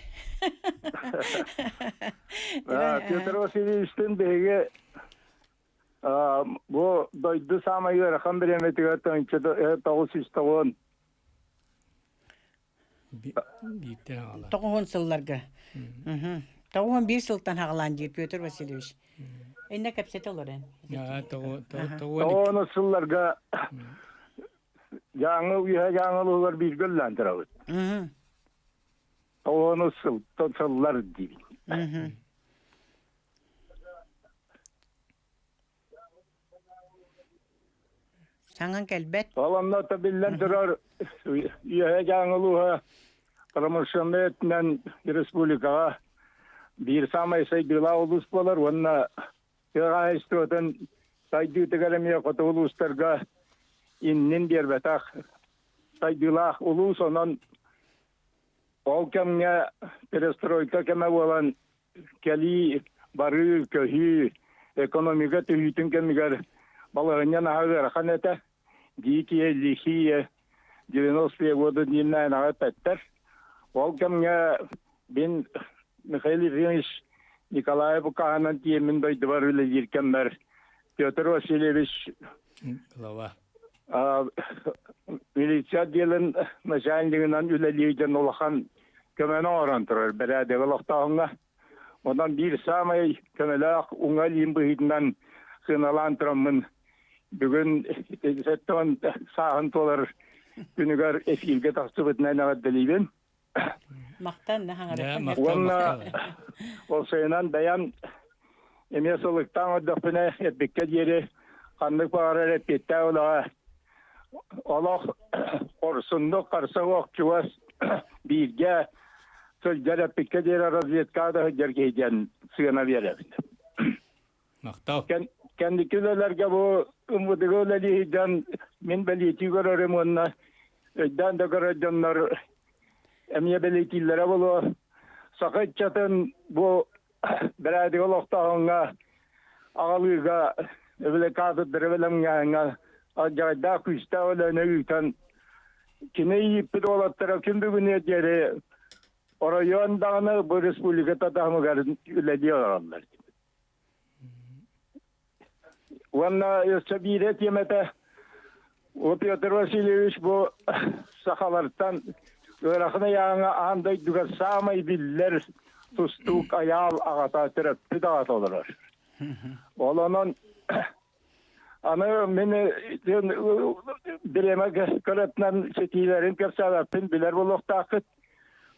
Петр Васильевичтин биһиги бу дойду саамай ыарахан бириэмэтигэр 990 Тоҕуһун сылларга. 91 сылтан хаҕалаан диир Петр Васильевич. Иннэ кэпсэтэ олорон. Тоҕуону сылларга Дьааҥы үөһэ Дьааҥы улууһугар бииргэ үлэлээн турабыт. Тоҕуону сылтан сыллар диибин. Саҥан кэлбэт. Ол онно биллэн турар үөһэ Дьааҥы улууһа промышленнай өттүнэн республикаҕа биир саамай сайдыылаах улуус буолар уонна тыа хаһаайыстыбатын сайдыытыгар эмиэ хоту улуустарга иннин биэрбэтэх сайдыылаах улуус онон ол кэмҥэ перестройка кэмэ буолан кэлии барыы көһүү экономика түһүүтүн кэмигэр балаһыанньа наһаа ыарахан этэ дикие лихие 90-е годы диэннээн аҕа эппэттэр ол кэмҥэ мин Михаил Ефимович Николаев укааһынан тиэммин дойдубар үлэлиир кэммэр Петр Васильевич глава милиция отделын начальнигынан үлэлиир дьон улахан көмөнү оҥорон турар бэрээдэги олохтооһуҥҥа. Онон биир саамай көмөлөөх уҥа илиим быһыытынан сыаналаан тураммын бүгүн сэттэ сааһын туолар күнүгэр эфиргэ тахсыбытынан эҕэрдэлиибин. Махтан Уонна ол сайынан бэйэм эмиэ сылыктаан көрдөхпүнэ эппиккэ диэри ханнык баҕарар эппиэттээх үлэҕэ олох хорсуннук харса суох чугас бииргэ сылдьар эппиккэ диэри разведка да сылдьар киһи диэн сыана биэрэбит. Махтал. Кэнники үлэлэргэ бу ыммытыгы үлэлии сылдьан мин бэлиэтии көрөрүм уонна өйдөөн да көрөр дьоннор эмиэ бэлиэтииллэрэ буолуо. Саха ыччатын бу бэрээдэги олохтооһуҥҥа аҕалыыга эбилэ кадрдары бэлэмҥээҥҥэ алдьарайдаах күүстээх үлэни ыытан кини ииппит уолаттара күн бүгүнү диэри оройуон даҕаны бу республика таһымыгар үлэлии олороллор. Уонна өссө биирэ тиэмэтэ О Петр Васильевич бу сахалартан ыарахан ыйааҥа аан дойдуга саамай биллэр тустуук Айаал аҕата төрөппүт аҕата олорор. Ол онон аны мин бириэмэ көрөтүнэн ситиилэрин кэпсээбэппин билэр буолуохтааххыт.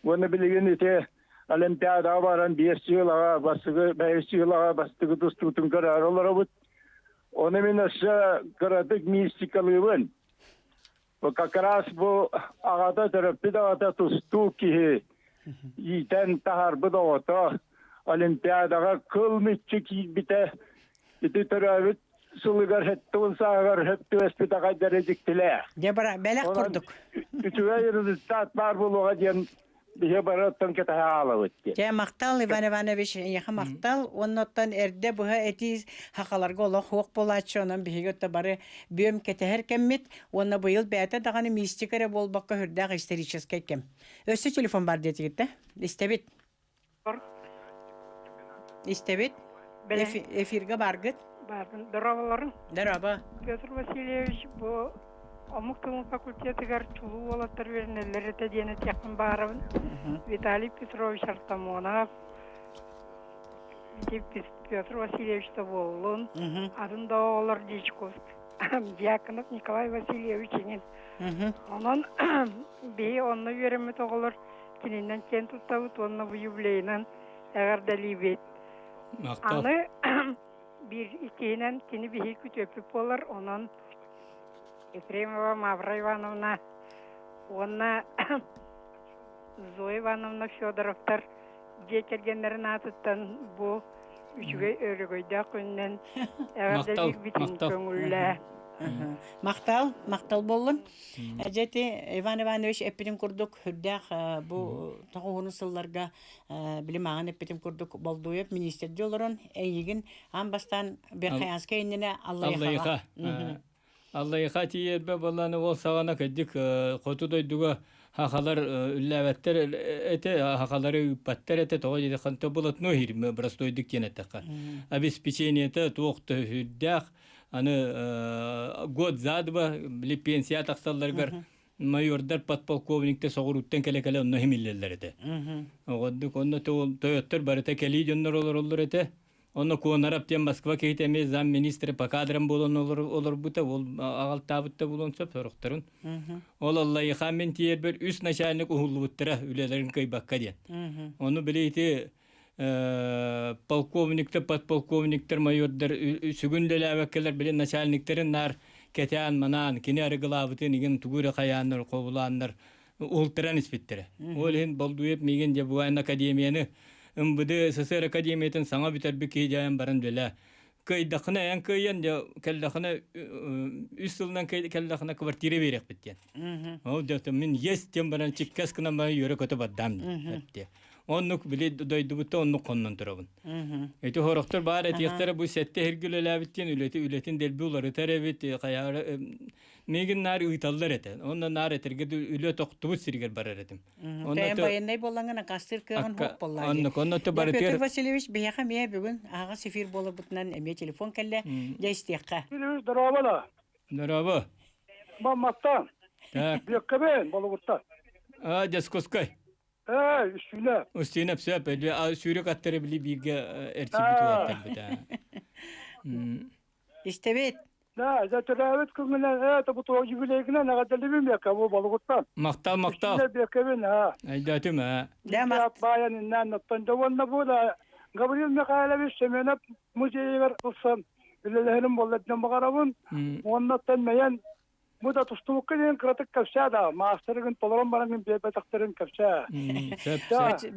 Уонна билигин ити Олимпиадаҕа баран биэс сыалаҕа бастакы бэһис сыалаҕа бастакы тустуутун көрөөрү олоробут. Ону мин өссө кыратык мистикалыыбын. Бу как раз бу аҕата төрөппүт аҕата тустуу киһи иитэн таһаарбыт оҕото Олимпиадаҕа кыл мүччү киирбитэ ити төрөөбүт сылыгар сэттэ сааһыгар сөп түбэспит аҕайдары дьиктилээх. Дьэ бара бэлэх курдук. Үчүгэй результат баар буолуоҕа диэн биһи бары оттон кэтэһэ хаалабыт диэн. Дьэ махтал Иван Иванович, эйиэхэ махтал. Уонна оттон эрдэ быһа этии хахаларга олох суох буолааччы, онон биһиги отто бары бүөм кэтэһэр кэммит. Уонна быйыл бэйэтэ даҕаны мистика эрэ буолбакка сүрдээх историческай кэм. Өссө телефон бар диэтигит да? Истэбит. Истэбит. Эфиргэ баргыт. Бардым. Дорооболорун. Дорообо. Петр Васильевич бу омук тылын факультетыгар чулуу уолаттар үөрэнэллэр этэ диэн этиэхпин баҕарабын. Виталий Петрович Артамонов, Петр Васильевич Тоболлун, атын да оҕолор Дьячковский, Дьяконов Николай Васильевич иҥин. Онон биһи онно үөрэммит оҕолор кининэн киэн туттабыт уонна бу юбилейынан эҕэрдэлиибит. Аны биир иккиһинэн кини биһи күтүөппүт буолар, онон Ефремова Мавра Ивановна уонна Зоя Ивановна Федоровтар дьиэ кэргэннэрин аатыттан бу үчүгэй өрөгөйдөөх күнүнэн эҕэрдэлиирбитин көҥүллээ. Махтал, махтал буоллун. Дьэ ити Иван Иванович эппитин курдук сүрдээх бу тоҕуһуну сылларга били мааҕын эппитим курдук Болдуев министрдии олорон эйигин аан бастаан Верхоянскай иннинэ Аллайыхаҕа Аллайыха тиийэрбэ буоллааны ол саҕана кырдьык хоту дойдуга хахалар үллээбэттэр этэ хахалары ыыппаттар этэ тоҕо диэтэххэ блатной иһирмэ простойдук диэн эттэххэ обеспечениета туох да сүрдээх аны год за два били пенсия тахсалларыгар майордар подполковниктар соҕурууттан кэлэ-кэлэ онно химиллэллэр этэ. Оҕоддук онно тойоттор барыта кэлии дьоннор олороллор этэ. Онно Куонарап диэн Москва киһитэ эмиэ замминистр по кадрам буолан олорбута, ол аҕалтаабыт да буолуон сөп сорохторун. Ол Аллайыха мин тиийэрбэр үс начальник уһуллубуттара үлэлэрин кыайбакка диэн. Ону били ити полковниктар, подполковниктар, майордар сүгүн үлэлээбэккэлэр били начальниктарын наар кэтээн манаан кини арыгылаабытын игин тугу эрэ хайааннар хобулааннар уһултаран испиттэрэ. Ол иһин Болдуев миигин дьэ военная академияны МВД СССР академиятын саҥа бүтэрбит киһи дьайан баран үлэлээ. Кыайдаххына эн кыайан дьэ кэллэххинэ үс сылынан кэллэххинэ квартира биэриэхпит диэн. Ол дьэ мин есть диэн баран чиккэс гынан баран үөрэ-көтө бардаам диэн. Оннук били дойдубутта оннук хоннон турабын. Ити хорохтор баар этиэхтэрэ бу сэттэ иһирги үлэлээбит диэн үлэти үлэтин дэлби уларытар эбит хайаары миигин наар ыыталлар этэ. Онно наар этэргэ үлэ тохтубут сиригэр барар этим. Онно военный буоллаҥын акастыыр кыаҕын хуох буоллаа. Оннук, онно барытыгар Петр Васильевич биһиэхэ эмиэ бүгүн аһаҕас эфир буоларбытынан эмиэ телефон кэллэ. Дьэ истиэххэ. Здорово. Здорово. Мамматтан. Так. Бүөккэбин, Болугуттан. А, Дескоскай. Ээ, Үстүүнэ. Устинов сөп, сүүрүк аттары били бииргэ эрчийбит уолаттарбыт. Истэбит. Да, за төрөөбүт күҥҥүнэн ээ бу туох юбилейгинэн эҕэрдэлиибин биэкэ бу Болугуттан. Махтал, махтал. Үстүүнэ биэкэбин, аа. Өйдөөтүм, аа. Да, баайан иннээн оттон да уонна бу да Гаврил Михайлович Семенов музейыгар ылсан үлэлэһэрим буолла диэн баҕарабын. Уонна оттон мэйэн Бу да тустубукка диэн кыратык кэпсээ да, маастарыгын толорон баран биэрбэтэхтэрин кэпсээ. Сөп, сөп.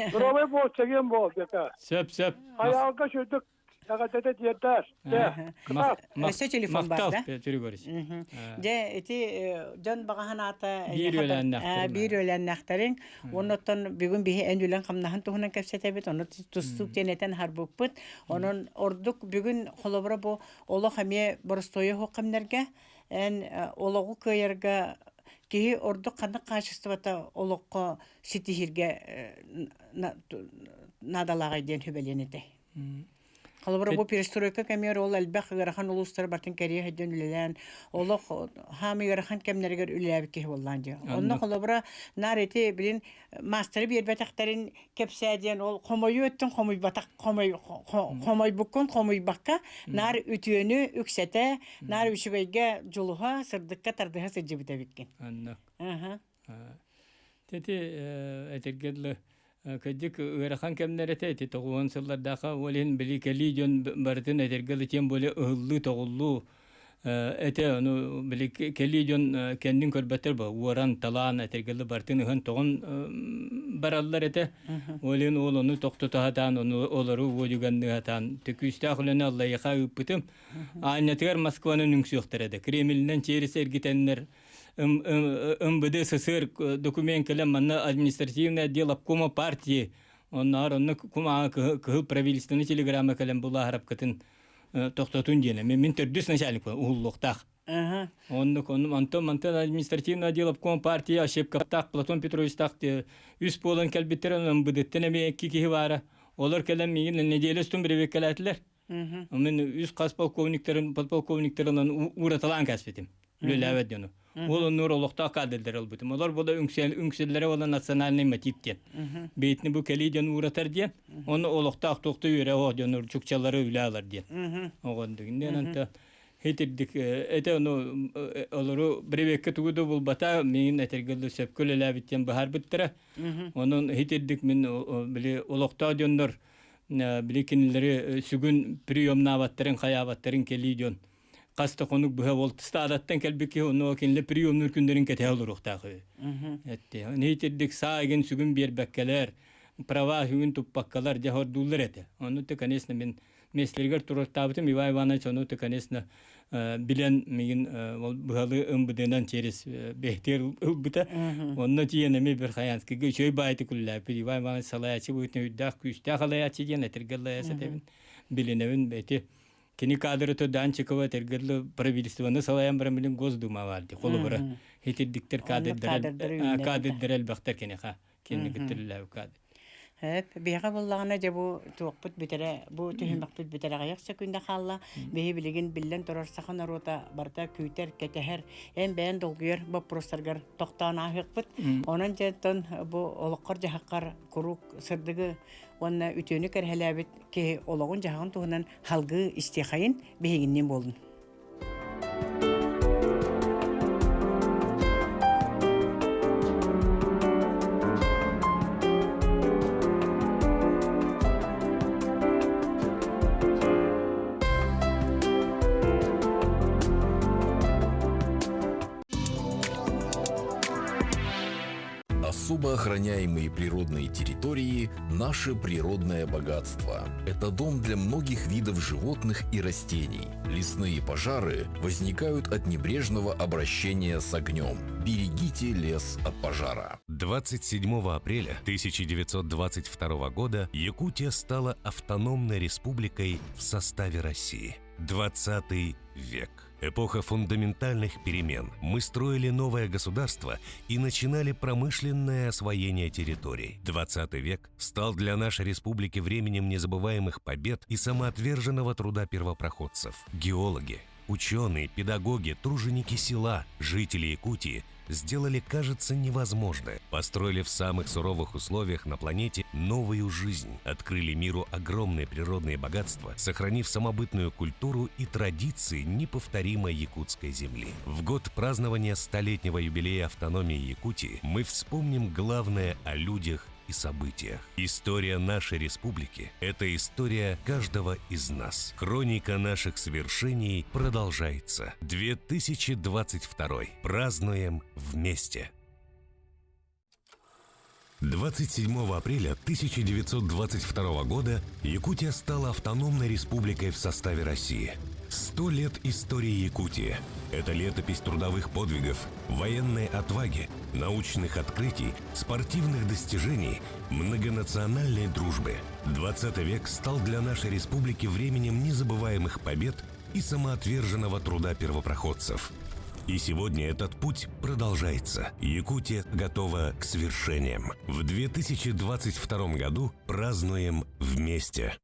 Здоровый буол, чэгиэн буол, диэка. Сөп, сөп. Айаалга сүрдүк эҕэрдэтэ тиэрдээр. Өссө телефон бар да? Петр Егорович. Дьэ, ити дьон баҕа санаата биир үөлээннэхтэрин. Биир үөлээннэхтэрин. Оннуттан бүгүн биһи эн үлэн хамнаһын туһунан кэпсэтэбит, ону тустуук диэн этэн харбыппыт. Онон ордук бүгүн холобура бу олох эмиэ боростуойа суох кэмнэргэ эн олоҕу кыайарга киһи ордук ханнык хаачыстыбата олоххо ситиһиргэ наадалааҕый диэн сүбэлиэн этэй? Холобура бу перестройка кэмигэр ол элбэх ыарахан улуустар бартын кэрийэ сылдьан үлэлээн олох хаамый ыарахан кэмнэригэр үлэлээбит киһи буоллаан дии. Онно холобура наар ити билин маастары биэрбэтэхтэрин кэпсээ диэн ол хомойуу өттүн хомуйбатах хомойбуккун хомуйбакка наар үтүөнү үксэтэ наар үчүгэйгэ дьулуһа сырдыкка тардыһа сылдьыбыт эбиккин. Аннык. Тети этэргэ дылы. Кырдьык ыарахан кэмнэр этэ ити тоҕуһун сыллардаахха ол иһин били кэлии дьон барытын этэргэ дылы тем более ыһыллыы-тоҕуллуу этэ ону били кэлии дьон кэннин көрбөттөр бу уоран талаан этэргэ дылы барытын ыһан-тоҕон бараллар этэ ол иһин ол ону тохтото сатаан ону олору уодьуганныы сатаан күүстээх үлэни Аллайыаха ыыппытым аанньатыгар Москваны үҥсүөхтэрэ да Кремлинэн через эргитэннэр МВД СССР документ кэлэн манна административный отдел обкома партии онноор онно кумааҕы кыһыл правительственный телеграмма кэлэн булааһарапкытын тохтотун диэн мин төрдүс начальник уһуллуохтаах оннук онну онтон мантан административный отдел обком партии Ощепковтаах Платон Петровичтаах үс буолан кэлбиттэр МВДттен эмиэ икки киһи баара олор кэлэн миигин неделя устун бирибиккэлээтилэр Мин үс хас полковниктарын подполковниктарынан уураталаан кэспитим. Үлэлээбэт дьону. Ол оннугар олохтоох кадрдары ылбытым. Олор була үҥсэллэрэ буола национальный мотив диэн. Бэйэтини бу кэлии дьон ууратар диэн. Ону олохтоох туохта үөрэ оһох дьонур чукчалары үлэ алар диэн. Оҕондук. Иннен анта хитирдик эте ону олору бревекке тугу да булбата миин этэргэ сөпкө үлэлээбит диэн быһаарбыттара. Онон хитирдик мин били олохтоох дьоннор били кинилэри сүгүн приемнаабаттарын хайаабаттарын кэлии дьон хас да хонук быһа ол стадаттан кэлбит киһи онно кинилэр приемнуур күннэрин кэтэһэ олоруохтаах үһү этти итирдик саа игин сүгүн биэрбэккэлэр права сүгүн туппаккалар дьэ хордууллар этэ ону то конечно мин миэстэлэригэр туруортаабытым Иван Иванович ону то конечно билэн мигин ол быһалыы ымбыдынан через бэһтиэр ылбыта. Онно тиийэн эмиэ Верхоянскийга үчүгэй баайты күллээппит Иван Иванович салайааччы быһыытынан үрдээх күүстээх салайааччы диэн этэргэ аллайаас этэбин билинэбин эти кини кадры Данчикова этэргэ правительствоны салайан баран билин Госдума бар ди холобура хитирдиктер кадрдары элбэхтэр киниха кинини кыттырыллаабы кадр Хөп, биһиэхэ буоллаҕына дьэ бу туохпут бүтэрэ, бу түһүмэхпит бүтэрэ аҕыйах сөкүүндэ хаалла. Биһи билигин биллэн турар саха норуота барыта күүтэр, кэтэһэр, эн бэйэн долгуйар боппуруостаргар тохтоон ааһыахпыт. Онон дьэ оттон бу олоххор-дьаһаххар куруук сырдыгы уонна үтүөнү кэрэһэлээбит киһи олоҕун-дьаһаҕын туһунан халгыы истиэхэйин биһигинниин буолун. Особо охраняемые природные территории – наше природное богатство. Это дом для многих видов животных и растений. Лесные пожары возникают от небрежного обращения с огнем. Берегите лес от пожара. 27 апреля 1922 года Якутия стала автономной республикой в составе России. 20 век. Эпоха фундаментальных перемен. Мы строили новое государство и начинали промышленное освоение территорий. 20 век стал для нашей республики временем незабываемых побед и самоотверженного труда первопроходцев. Геологи, ученые, педагоги, труженики села, жители Якутии сделали, кажется, невозможное. Построили в самых суровых условиях на планете новую жизнь, открыли миру огромные природные богатства, сохранив самобытную культуру и традиции неповторимой якутской земли. В год празднования столетнего юбилея автономии Якутии мы вспомним главное о людях и событиях. История нашей республики – это история каждого из нас. Хроника наших свершений продолжается. 2022. Празднуем вместе. 27 апреля 1922 года Якутия стала автономной республикой в составе России. Сто лет истории Якутии – это летопись трудовых подвигов, военной отваги, научных открытий, спортивных достижений, многонациональной дружбы. 20 век стал для нашей республики временем незабываемых побед и самоотверженного труда первопроходцев. И сегодня этот путь продолжается. Якутия готова к свершениям. В 2022 году празднуем вместе.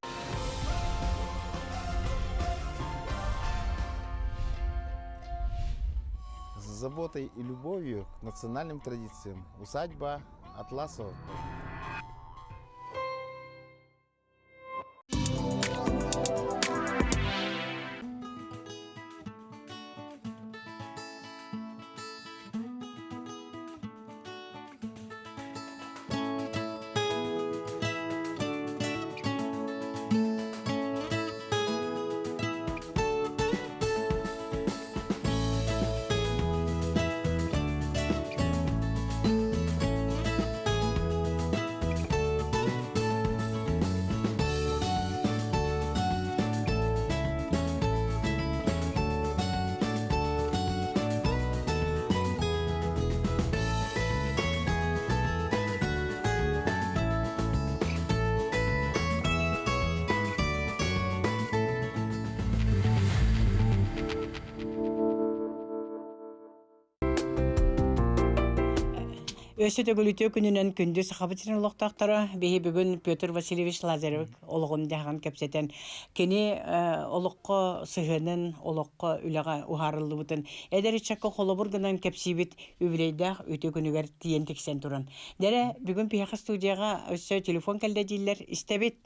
С заботой и любовью к национальным традициям усадьба Атласова. Өссө төгүл үтүө күнүнэн күндү Сахабыт сирин олохтоохторо биһи бүгүн Петр Васильевич Лазарев олоҕун дьаһаҕын кэпсэтэн кини олоххо сыһыанын, олоххо үлэҕэ уһаарыллыбытын эдэр ыччакка холобур гынан кэпсиибит үбүлүөйдээх үтүө күнүгэр тиийэн тиксэн туран. Дэрэ, бүгүн биһиэхэ студияҕа өссө телефон кэллэ дииллэр, истэбит.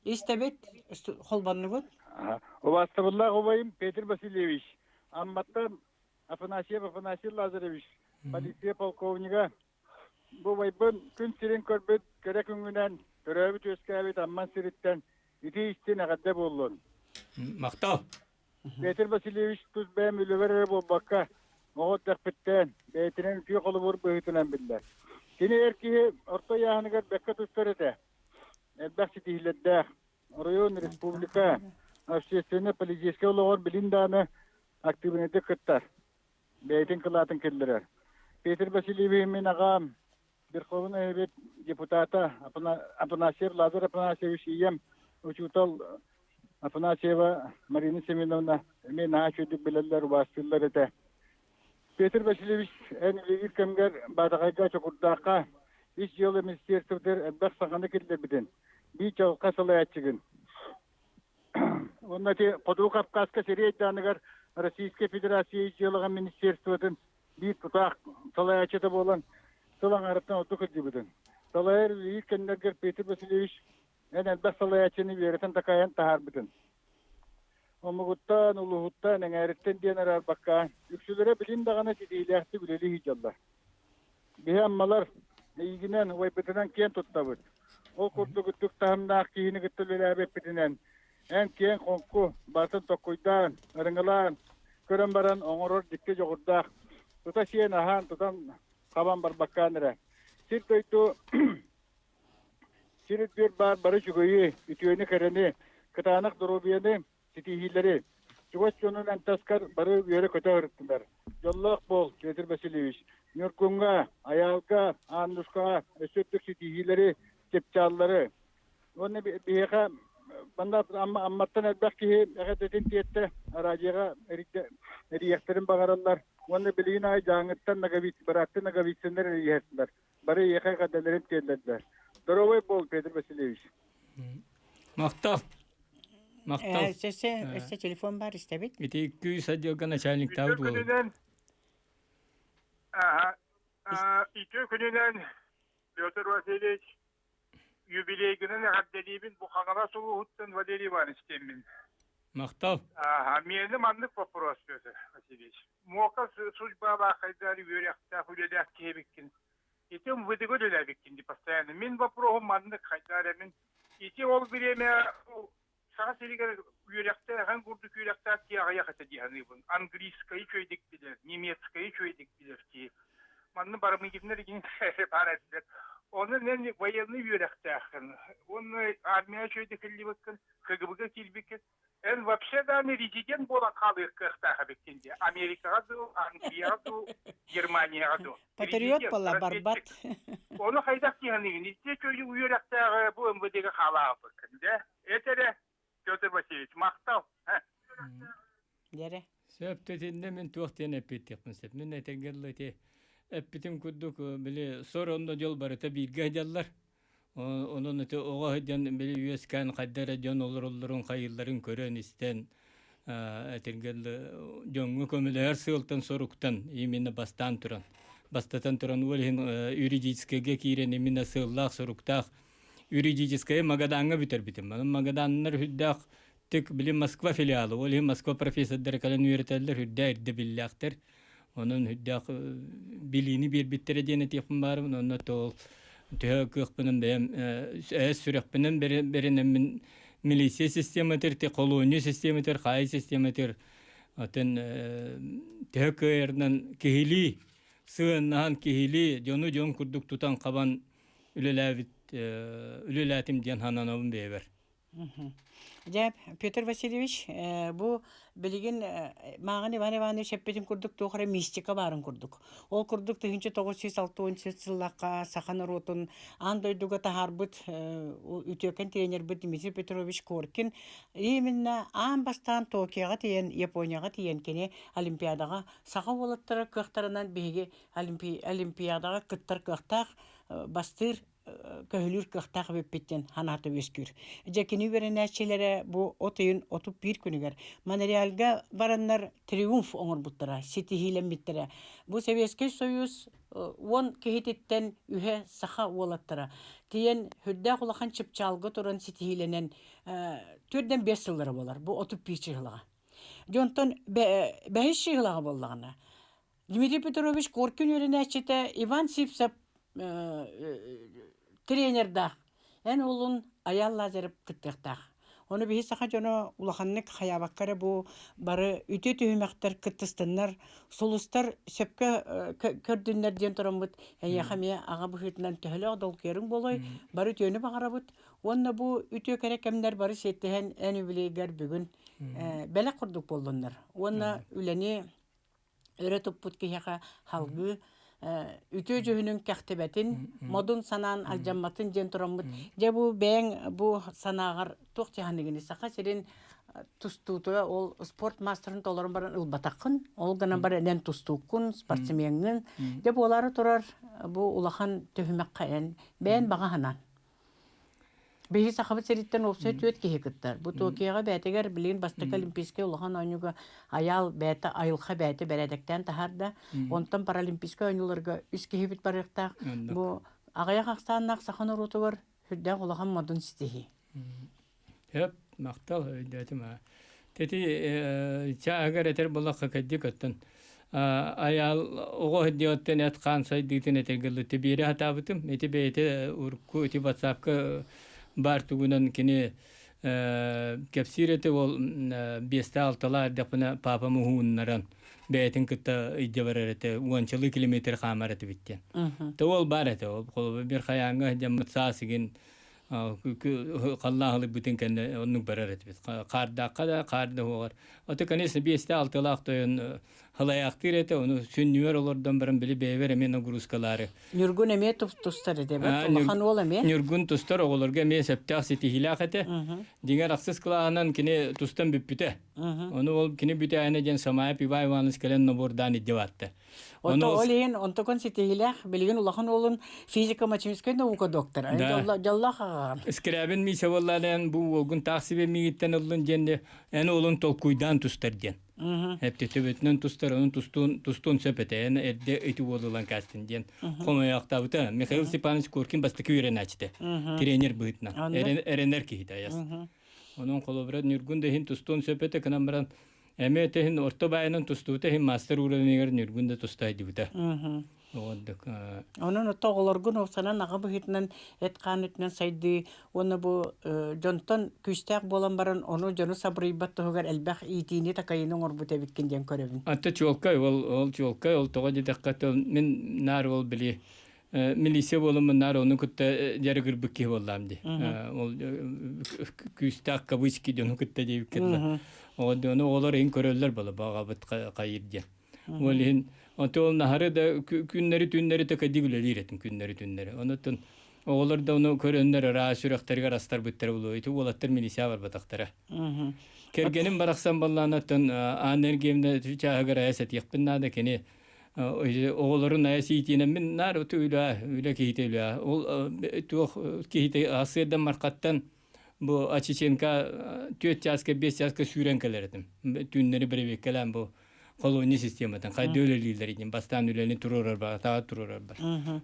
Истэбит, холбоннугут? Убаастабыллаах убайым Петр Васильевич, Амматтан Афанасьев Афанасий Лазаревич, полиция полковнига. Бу убайбын күн сирин көрбүт кэрэ күҥҥүнэн төрөөбүт-үөскээбит Амман сириттэн ити истин эҕэрдэ буоллун. Махтал. Петр Васильевич тус бэйэм үлэбэр эрэ буолбакка, оҕо эрдэхпиттэн бэйэтинэн үтүө холобур быһыытынан биллэр. Кини эр киһи орто ыйааһыныгар бэккэ туттар этэ. Элбэх ситиһиилэрдээх. Оройуон, республика общественно-политическай олоҕор билин даҕаны актыыбынайдык кыттар. Бэйэтин кылаатын киллэрэр. Петр Васильевич мин аҕам Верховный Совет депутата Афанасьев Лазарь Афанасьевич ийэм учуутал Афанасьева Марина Семеновна эмиэ наһаа үчүгүйдүк билэллэр, убаастыыллар этэ. Петр Васильевич эн үлэлиир кэмгэр Баатаҕайга Чокурдаахха ис дьыала министерствотыгар элбэх саҥаны киллэрбитин, биир чаҕылхай салайааччыгын. Уонна ити Хотугу Кавказка сэрии айдааныгар Российскай Федерация ис дьыалаҕа министерствотын биир тутаах салайааччыта буолан сыл аҥаарыттан ордук сылдьыбытын. Салайар үлэлиир кэмнэргэр Петр Васильевич эн элбэх салайааччыны үөрэтэн-такайан таһаарбытын. Омугуттан, улууһуттан, эҥээриттэн диэн араарбакка, үксүлэрэ билин даҕаны ситиһиилээхтик үлэлии сылдьаллар. Биһи аммалар эйигинэн, убайбытынан киэн туттабыт. Ол курдук үрдүк таһымнаах киһини кытта үлэлээбиппитинэн, эн киэҥ-хоҥку, барытын токкуйдаан, ырыҥалаан, көрөн баран оҥорор дьикти дьоҕурдаах, тута сиэн-аһаан, тутан хабан барбаккаан эрэ. Сир-дойду сир үрдүгэр баар бары үчүгэйи, үтүөнү-кэрэни, кытаанах доруобуйаны, ситиһиилэри, чугас дьонун антаскар бары үөрэ-көтө ырыттылар. Дьоллоох буол, Петр Васильевич. Ньургуҥҥа, Айаалга, Аннушкаҕа өссө үрдүк ситиһиилэри, чыпчааллары. Уонна биһиэхэ манна Амматтан элбэх киһи эҕэрдэтин тиэртэ, араадьыйаҕа эрийиэхтэрин баҕараллар. Уонна билигин аайы Дьааҥыттан Ноговиц, бырааттыы Ноговицыннар эрийиһэллэр. Бары эйиэхэ эҕэрдэлэрин тиэрдэллэр. Здоровай буол, Петр Васильевич. Махтал. Махтал. Өссө, өссө телефон бар истэбит. Ити күүс отделга начальниктаабыт буолар. Үтүө күнүнэн Петр Васильевич юбилейгынан эҕэрдэлиибин бу Хаҥалас улууһуттан Валерий Иванович диэммин. Махтал. Миэнэ маннык вопрос, Петр Васильевич. Муока судьбалаахайдар үөрэхтээх үлэлээх киһи эбиккин. Ити МВД-га үлэлээбиккин дии постоянно. Мин вопроһум маннык хайдаар эмин. Ити ол время Саха сиригэр үөрэхтээх эн курдук үөрэхтээх киһи аҕыйах этэ дии саныыбын. Английскайы үчүгэйдик билэр, немецкайы үчүгэйдик билэр киһи. Манна барамыгиннар игин баар этилэр. Онон эн военный үөрэхтээххин, уонна армия үчүгэйдик киллибиккин, КГБ-га киирбиккин, эн вообще даҕаны резидент буолан хаалыах кыахтаах эбиккин дии. Америкаҕа дуу, Англияҕа дуу, Германияҕа дуу. Патриот буолла барбат. Ону хайдах киһаныгын? Ити үчүгэй үөрэхтээҕи бу МВД-га хаалаабыккын дэ. Эт эрэ, Петр Васильевич, махтал. Дьэрэ. Сөп итиннэ мин туох диэн эппиттиэхпин сөп. Мин этэргэ дылы ити эппитим курдук били сор онно дьол барыта бииргэ сылдьаллар. Онон ити оҕо сылдьан били үөскээн хайда эрэ дьон олороллорун хайыылларын көрөн-истэн этэргэ дылы дьоҥҥо көмөлөһөр сыалтан соруктан именно бастаан туран бастатан туран ол иһин юридическайга киирэн именно сыаллаах соруктаах юридическайы Магадаҥҥа бүтэрбитим. Манан Магаданнар үрдээх тик били Москва филиалы, ол иһин Москва профессордара кэлэн үөрэтэллэр, үрдээх ирдэбиллээхтэр. Онон үрдээх билиини биэрбиттэрэ диэн этиэхпин баарыбын. Онно ол төһө кыахпынан бэйэм эс сүрэхпинэн бэринэммин милиция систематыгар, ти колония систематыгар, хаайыы систематыгар атын төһө кыайарынан киһилии сыһыаннаһан киһилии дьону дьон курдук тутан хабан үлэлээбит үлэлээтим диэн сананабын бэйэбэр. Дьэ, Петр Васильевич, бу билигин мааҕын Иван Иванович эппитин курдук туох эрэ мистика баарын курдук. Ол курдук 1963 сыллаахха саха норуотун аан дойдуга таһаарбыт үтүөкэн тренербит Дмитрий Петрович Коркин именно аан бастаан Токиоҕа тиийэн, Японияҕа тиийэн кини Олимпиадаҕа саха уолаттара кыахтарынан биһиги Олимпиадаҕа кыттар кыахтаах бастыыр көһүлүүр кыахтаах эбиппит диэн санаата үөскүүр. Дьэ кини үөрэнээччилэрэ бу от ыйын 31 күнүгэр Монреальга бараннар триумф оҥорбуттара, ситиһиилэммиттэрэ. Бу Советский Союз уон киһититтэн үһэ саха уолаттара тиийэн сүрдээх улахан чыпчаалга туран ситиһиилэнэн 4-5 сыллара буолар бу 31 чыһылаҕа. Дьэ онтон бэһис чыһылаҕа буоллаҕына Дмитрий Петрович Коркин үөрэнээччитэ Иван Сивцев тренердаах. Эн уолун Айаал Лазарев кыттыахтаах. Ону биһи саха дьоно улаханнык хайаабакка эрэ бу бары үтүө түһүмэхтэр кыттыстыннар, сулустар сөпкө көрдүннэр диэн тураммыт эйиэхэ эмиэ аҕа быһыытынан төһөлөөх долгуйарыҥ буолуой, бары үтүөнү баҕарабыт. Уонна бу үтүө кэрэ кэмнэр бары сиэттиһэн эн үбүлүөйгэр бүгүн бэлэх курдук буоллуннар. Уонна үлэни өрө туппут киһиэхэ салгыы үтүө дьүһүнүн кэхтибэтин, модун санаан алдьамматын диэн тураммыт. Дьэ бу бэйэҥ бу санааҕар туох дьаһаныгыный? Саха сирин тустуутуга ол спорт маастарын толорон баран ылбатаххын, ол гынан баран эн тустууккун, спортсмеҥҥын. Дьэ буолаары турар бу улахан түһүмэххэ эн бэйэн баҕа санаан. Биһиги Сахабыт сириттэн уопсай түөрт киһи кыттар. Бу Токиоҕа бэйэтигэр билигин бастакы Олимпийскай улахан оонньууга Айаал бэйэтэ айылҕа бэйэтэ бэрээдэктээн таһаарда. Онтон Паралимпийскай оонньууларга үс киһибит барыахтаах. Бу аҕыйах ахсааннаах саха норуотугар сүрдээх улахан модун ситиһии. Сөп, махтал өйдөөтүм аа. Тети чааһыгар этэр буоллахха кырдьык оттон айаал оҕо сылдьыаҕыттан эт-хаан сайдыытын этэргэ дылы биэрэ сатаабытым. Ити бэйэтэ урукку ити ватсапка баар тугунан кини кэпсиир этэ ол биэстээх-алталаах эрдэхпинэ паапам уһууннаран бэйэтин кытта илдьэ барар этэ уончалыы километр хаамар этибит диэн. Тэ ол баар этэ ол холобур бир хайааҥҥа сылдьаммыт саас игин халлаан ылыйбытын кэннэ оннук барар этибит. Хаардаахха да, хаар да уоҕар. Ото, конечно, биэстэ алталаах тойон халайаахтыыр этэ, ону сүнньүгэр олордон баран били бэйэбэр эмиэ нагрузкалаары. Ньургун эмиэ тустар этэ, улахан уол эмиэ. Ньургун тустар оҕолорго эмиэ сөптөөх ситиһиилээх этэ. Дьиҥэр ахсыс кылааһынан кини тустан бүппүтэ. Ону ол кини бүтээһинэ диэн Самаев Иван Иванович кэлэн набордаан илдьэ барта. Ото ол иһин онтукун ситиһиилээх билигин улахан уолун физико-математическай наука доктора. Дьоллоох аҕаҕын. Скрябин Миша буоллаан бу уолгун таах сибэ миигиттэн ыллын диэн эн уолун толкуйдаан тустар диэн. Эпти төбөтүнэн тустар, onun тустуун тустуун сөп этэ. Эн эрдэ ити уол ылан каастын диэн хомойоохтаабыта. Михаил Степанович Коркин бастакы үөрэнээччитэ. Тренер быһыытынан. Эрэнэр киһитэ аяс. Онон холобура Ньургун да иһин тустуон сөп этэ гынан баран Эмиэ иһин орто баайынан тустубута иһин мастер уровенигар Ньургун да тустайдыбыта. Оҕордук. Онон ото оҕолоргун уопсанан аҕа быһыытынан эт-хаан өттүнэн сайдыы уонна бу дьонтон күүстээх буолан баран ону дьону сабырыйбат туһугар элбэх иитиини-такайыыны оҥорбут эбиккин диэн көрөбүн. Ата чуолкай ол ол чуолкай ол тоҕо диэтэххэ мин наар ол били милиция буоламмын наар ону кытта дьарыгырбыт киһи буоллаам дии. Ол күүстээх кавычки дьону кытта диэбиккэ дылы. Ону оҕолор иһин көрөллөр буола баҕабыт хайыр диэн. Ол иһин онто ол наһары да күннэри түннэри тэкэдик үлэлиир этим күннэри түннэри. Онуттан оҕолор да ону көрөннөр ыраас сүрэхтэригэр астарбыттара буолуо. Ити уолаттар милиция барбатахтара. Кэргэним барахсан баллаанаттан Анна Ергиевна чааһыгар айа сэтиэхпин наада кини оҕолорун айа сиитиинэммин наар оту үлэ үлэ киһитэ үлэ ол туох киһитэ сырдан мархаттан бу Ачиченко түөрт чааска биэс чааска сүүрэн кэлэр этим түүннэри бэрэбиэккэлээн бу колония систематын хайда үлэлииллэр диэн бастаан үлэни туруорар бар атаҕа туруорар бар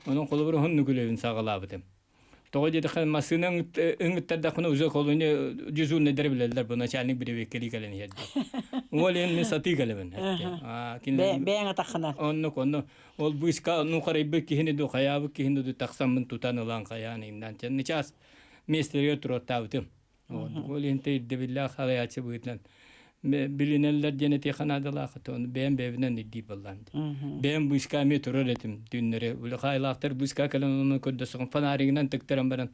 онон холобур уһуннук үлэбин саҕалаабытым Тоҕо диэтэххэ, массыына ыҥыттардахпына уже колония дежурныйдара билэллэр, бу начальник бирибиэккэлии кэлэн иһэр диэн. Ол иһин мин сатыы кэлэбин. Бэйэҥ атаххынан. Оннук, онно ол быыска ну харайбыт киһини ду хайаабыт киһини ду тахсаммын тутан ылан хайаан иҥнэн чаас миэстэлэригэр туруортаабытым. Ол иһин ирдэбиллээх салайааччы быһыытынан билинэллэр диэн этиэхэ наадалаах ону бэйэм бэйэбинэн ирдиир буоллаам дии. Бэйэм быыска эмиэ турар этим түүннэри. Хаайлаахтар быыска кэлэн ону көрдөсөҕүн фонаригынан тыктаран баран.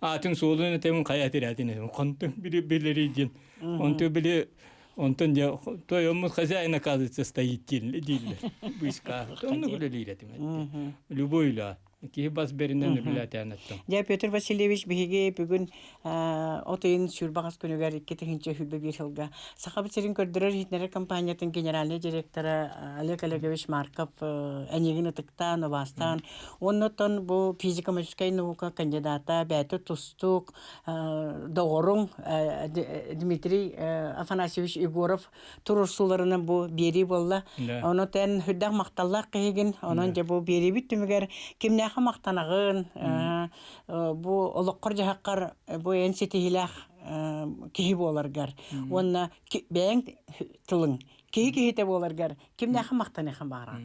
Аатын суолун этэмин хайа тирээтин этим. Хантын били билери диэн. Онту били онтон дьэ тойоммут хозяин оказывается стоит дииллэр. Быыска. Оннук үлэлиир этим. Любой үлэ. Киһи бас бэринэн үлэлээтээн эттим. Дьэ, Петр Васильевич биһиги бүгүн от ыйын сүүрбэҕэс күнүгэр 2021 сылга Сахабыт сирин көрдөрөр иһитиннэрэр компаниятын генеральнай директора Олег Олегович Марков эйигин ытыктаан, убаастаан, оннуттан бу физико-математическай наука кандидата бэйэтэ тустуук доҕоруҥ Дмитрий Афанасьевич Егоров туруорсууларынан бу биэрии буолла. Ону тэн үрдэх махталлаах киһигин, онон дьэ бу биэриибит түмүгэр кимнээхэ махтанаҕын, бу олоххор-дьаһаххар бу эн ситиһиилээх киһи буоларгар уонна бэйэҥ тылыҥ киһи киһитэ буоларгар кимнээхэ махтаныахха баара?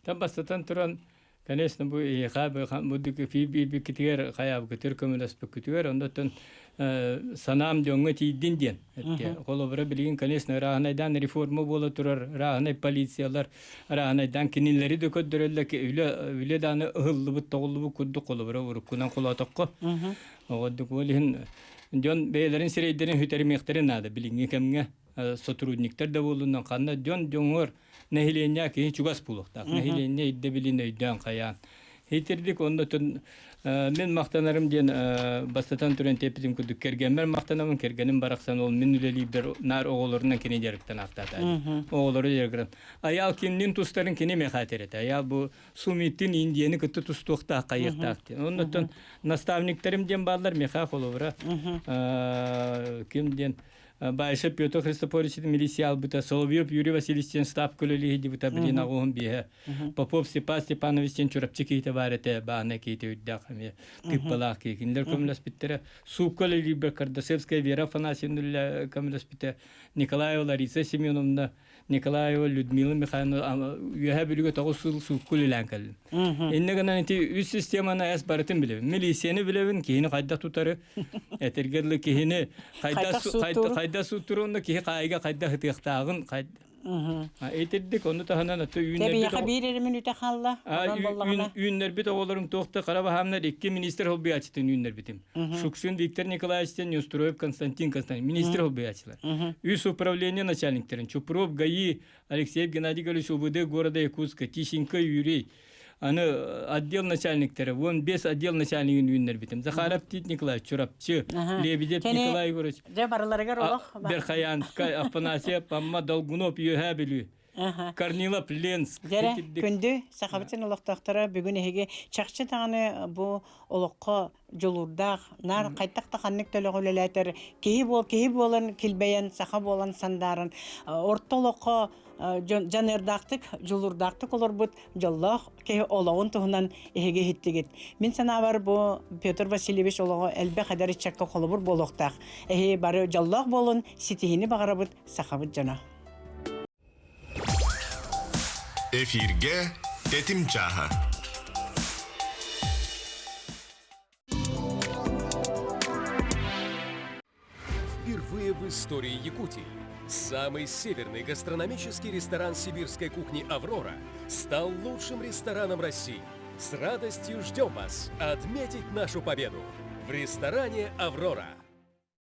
Там бастатан туран Конечно, бу эйиэхэ бу биирбиккитигэр хайаабыкытыгар көмөлөспүккүтүгэр оннуттан санаам дьоҥҥо тиийдин диэн. Холобура билигин, конечно, ырааһынайдаан реформа буола турар, ырааһынай полициялар, ырааһынайдаан кинилэри да көрдөрөллөр үлэ үлэ дааны ыһыллыбыт, тоҕуллубут курдук холобура уруккунан холоотоххо. Оҕордук ол иһин дьон бэйэлэрин сирэйдэрин сүтэримиэхтэрин наада билиҥҥи кэмҥэ сотрудниктар да буоллуннар ханна дьон дьоҥуор нэһилиэнньэ киһи чугас буолуохтаах. Нэһилиэнньэ ирдэбилин өйдөөн хайаан. Итирдик оннотун мин махтанарым диэн бастатан туран тиэппитим курдук кэргэммэр махтанабын, кэргэним барахсан ол мин үлэлиирбэр наар оҕолорунан кини дьарыктанаахтаата. Оҕолору дьарыгыран. Айаал кимнин тустарын кини миэхэ этэр этэ. Айаал бу Сумиттин Индияны кытта тустуохтаах хайыахтаах диэн. Оннуттан наставниктарым диэн бааллар миэхэ холобура ким диэн Баайша Петр Христофорович милиция албыта, Соловьев Юрий Васильевич диэн штаб көлөлиһи дибыта билин аҕуһун биэһэ. Попов Степан Степанович диэн Чурапчы киһитэ баар этэ, баана киһитэ үрдээх эмиэ тыыппалаах киһи. Кинилэр көмөлөспүттэрэ. Суукка үлэлиирбэр Кардашевская Вера Афанасьевна көмөлөспүтэ, Николаева Лариса Семеновна, Николаева Людмила Михайловна үөһэ бүлүгэ 9 сыл суукка үлэлээн кэллим. Иннэ гынан ити үс системаны эс барытын билэбин. Милициянı билэбин, киһини хайдах тутары, этэргэ дылы киһини хайдах хайдах сууттуруонна киһи хаайга хайдах ытыахтааҕын Итирдик ону таһынан аты үүннэрбит Тэбиэхэ биир эрэ мүнүүтэ хаалла. Үүннэрбит оҕолорум туохта хара баһаамнар икки министр холбуйааччытын үүннэрбитим. Шукшин Виктор Николаевич Неустроев Константин Константин министр холбуйааччылар. Үс управление начальниктерин Чупров ГАИ Алексеев Геннадий Григорьевич УВД города Якутска, Тищенко Юрий, аны отдел начальниктара, вон без отдел начальнигин үүннэрбитим. Захаров Тит Николаевич, Чурапчы, Лебедев Николай Егорович, Берхаянскай, Афанасьев, Памма, Долгунов, Үөһээ Бүлүү. Корнилов, Ленск. Дьэрэ, күндү Сахабыт сирин олохтоохторо бүгүн эһиги чахчы даҕаны бу олоххо дьулуурдаах, наар хайдах да ханнык төлөҕө үлэлээтэр киһи буол киһи буолан килбэйэн, саха буолан сандааран орто олоххо дьаныардаахтык, дьулуурдаахтык олорбут дьоллоох киһи олоҕун туһунан эһиги иһиттигит. Мин санаабар бу Петр Васильевич олоҕо элбэх эдэр ыччакка холобур буолуохтаах. Эһи бары дьоллоох буолун, ситиһиини баҕарабыт сахабыт дьоно. Эфиргэ Тэтим чааһа. Впервые в истории Якутии самый северный гастрономический ресторан сибирской кухни «Аврора» стал лучшим рестораном России. С радостью ждем вас отметить нашу победу в ресторане «Аврора».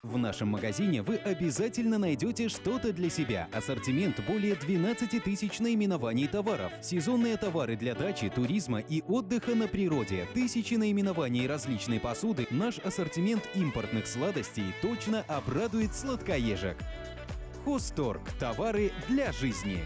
В нашем магазине вы обязательно найдете что-то для себя. Ассортимент более 12 тысяч наименований товаров. Сезонные товары для дачи, туризма и отдыха на природе. Тысячи наименований различной посуды. Наш ассортимент импортных сладостей точно обрадует сладкоежек. Хозторг. Товары для жизни.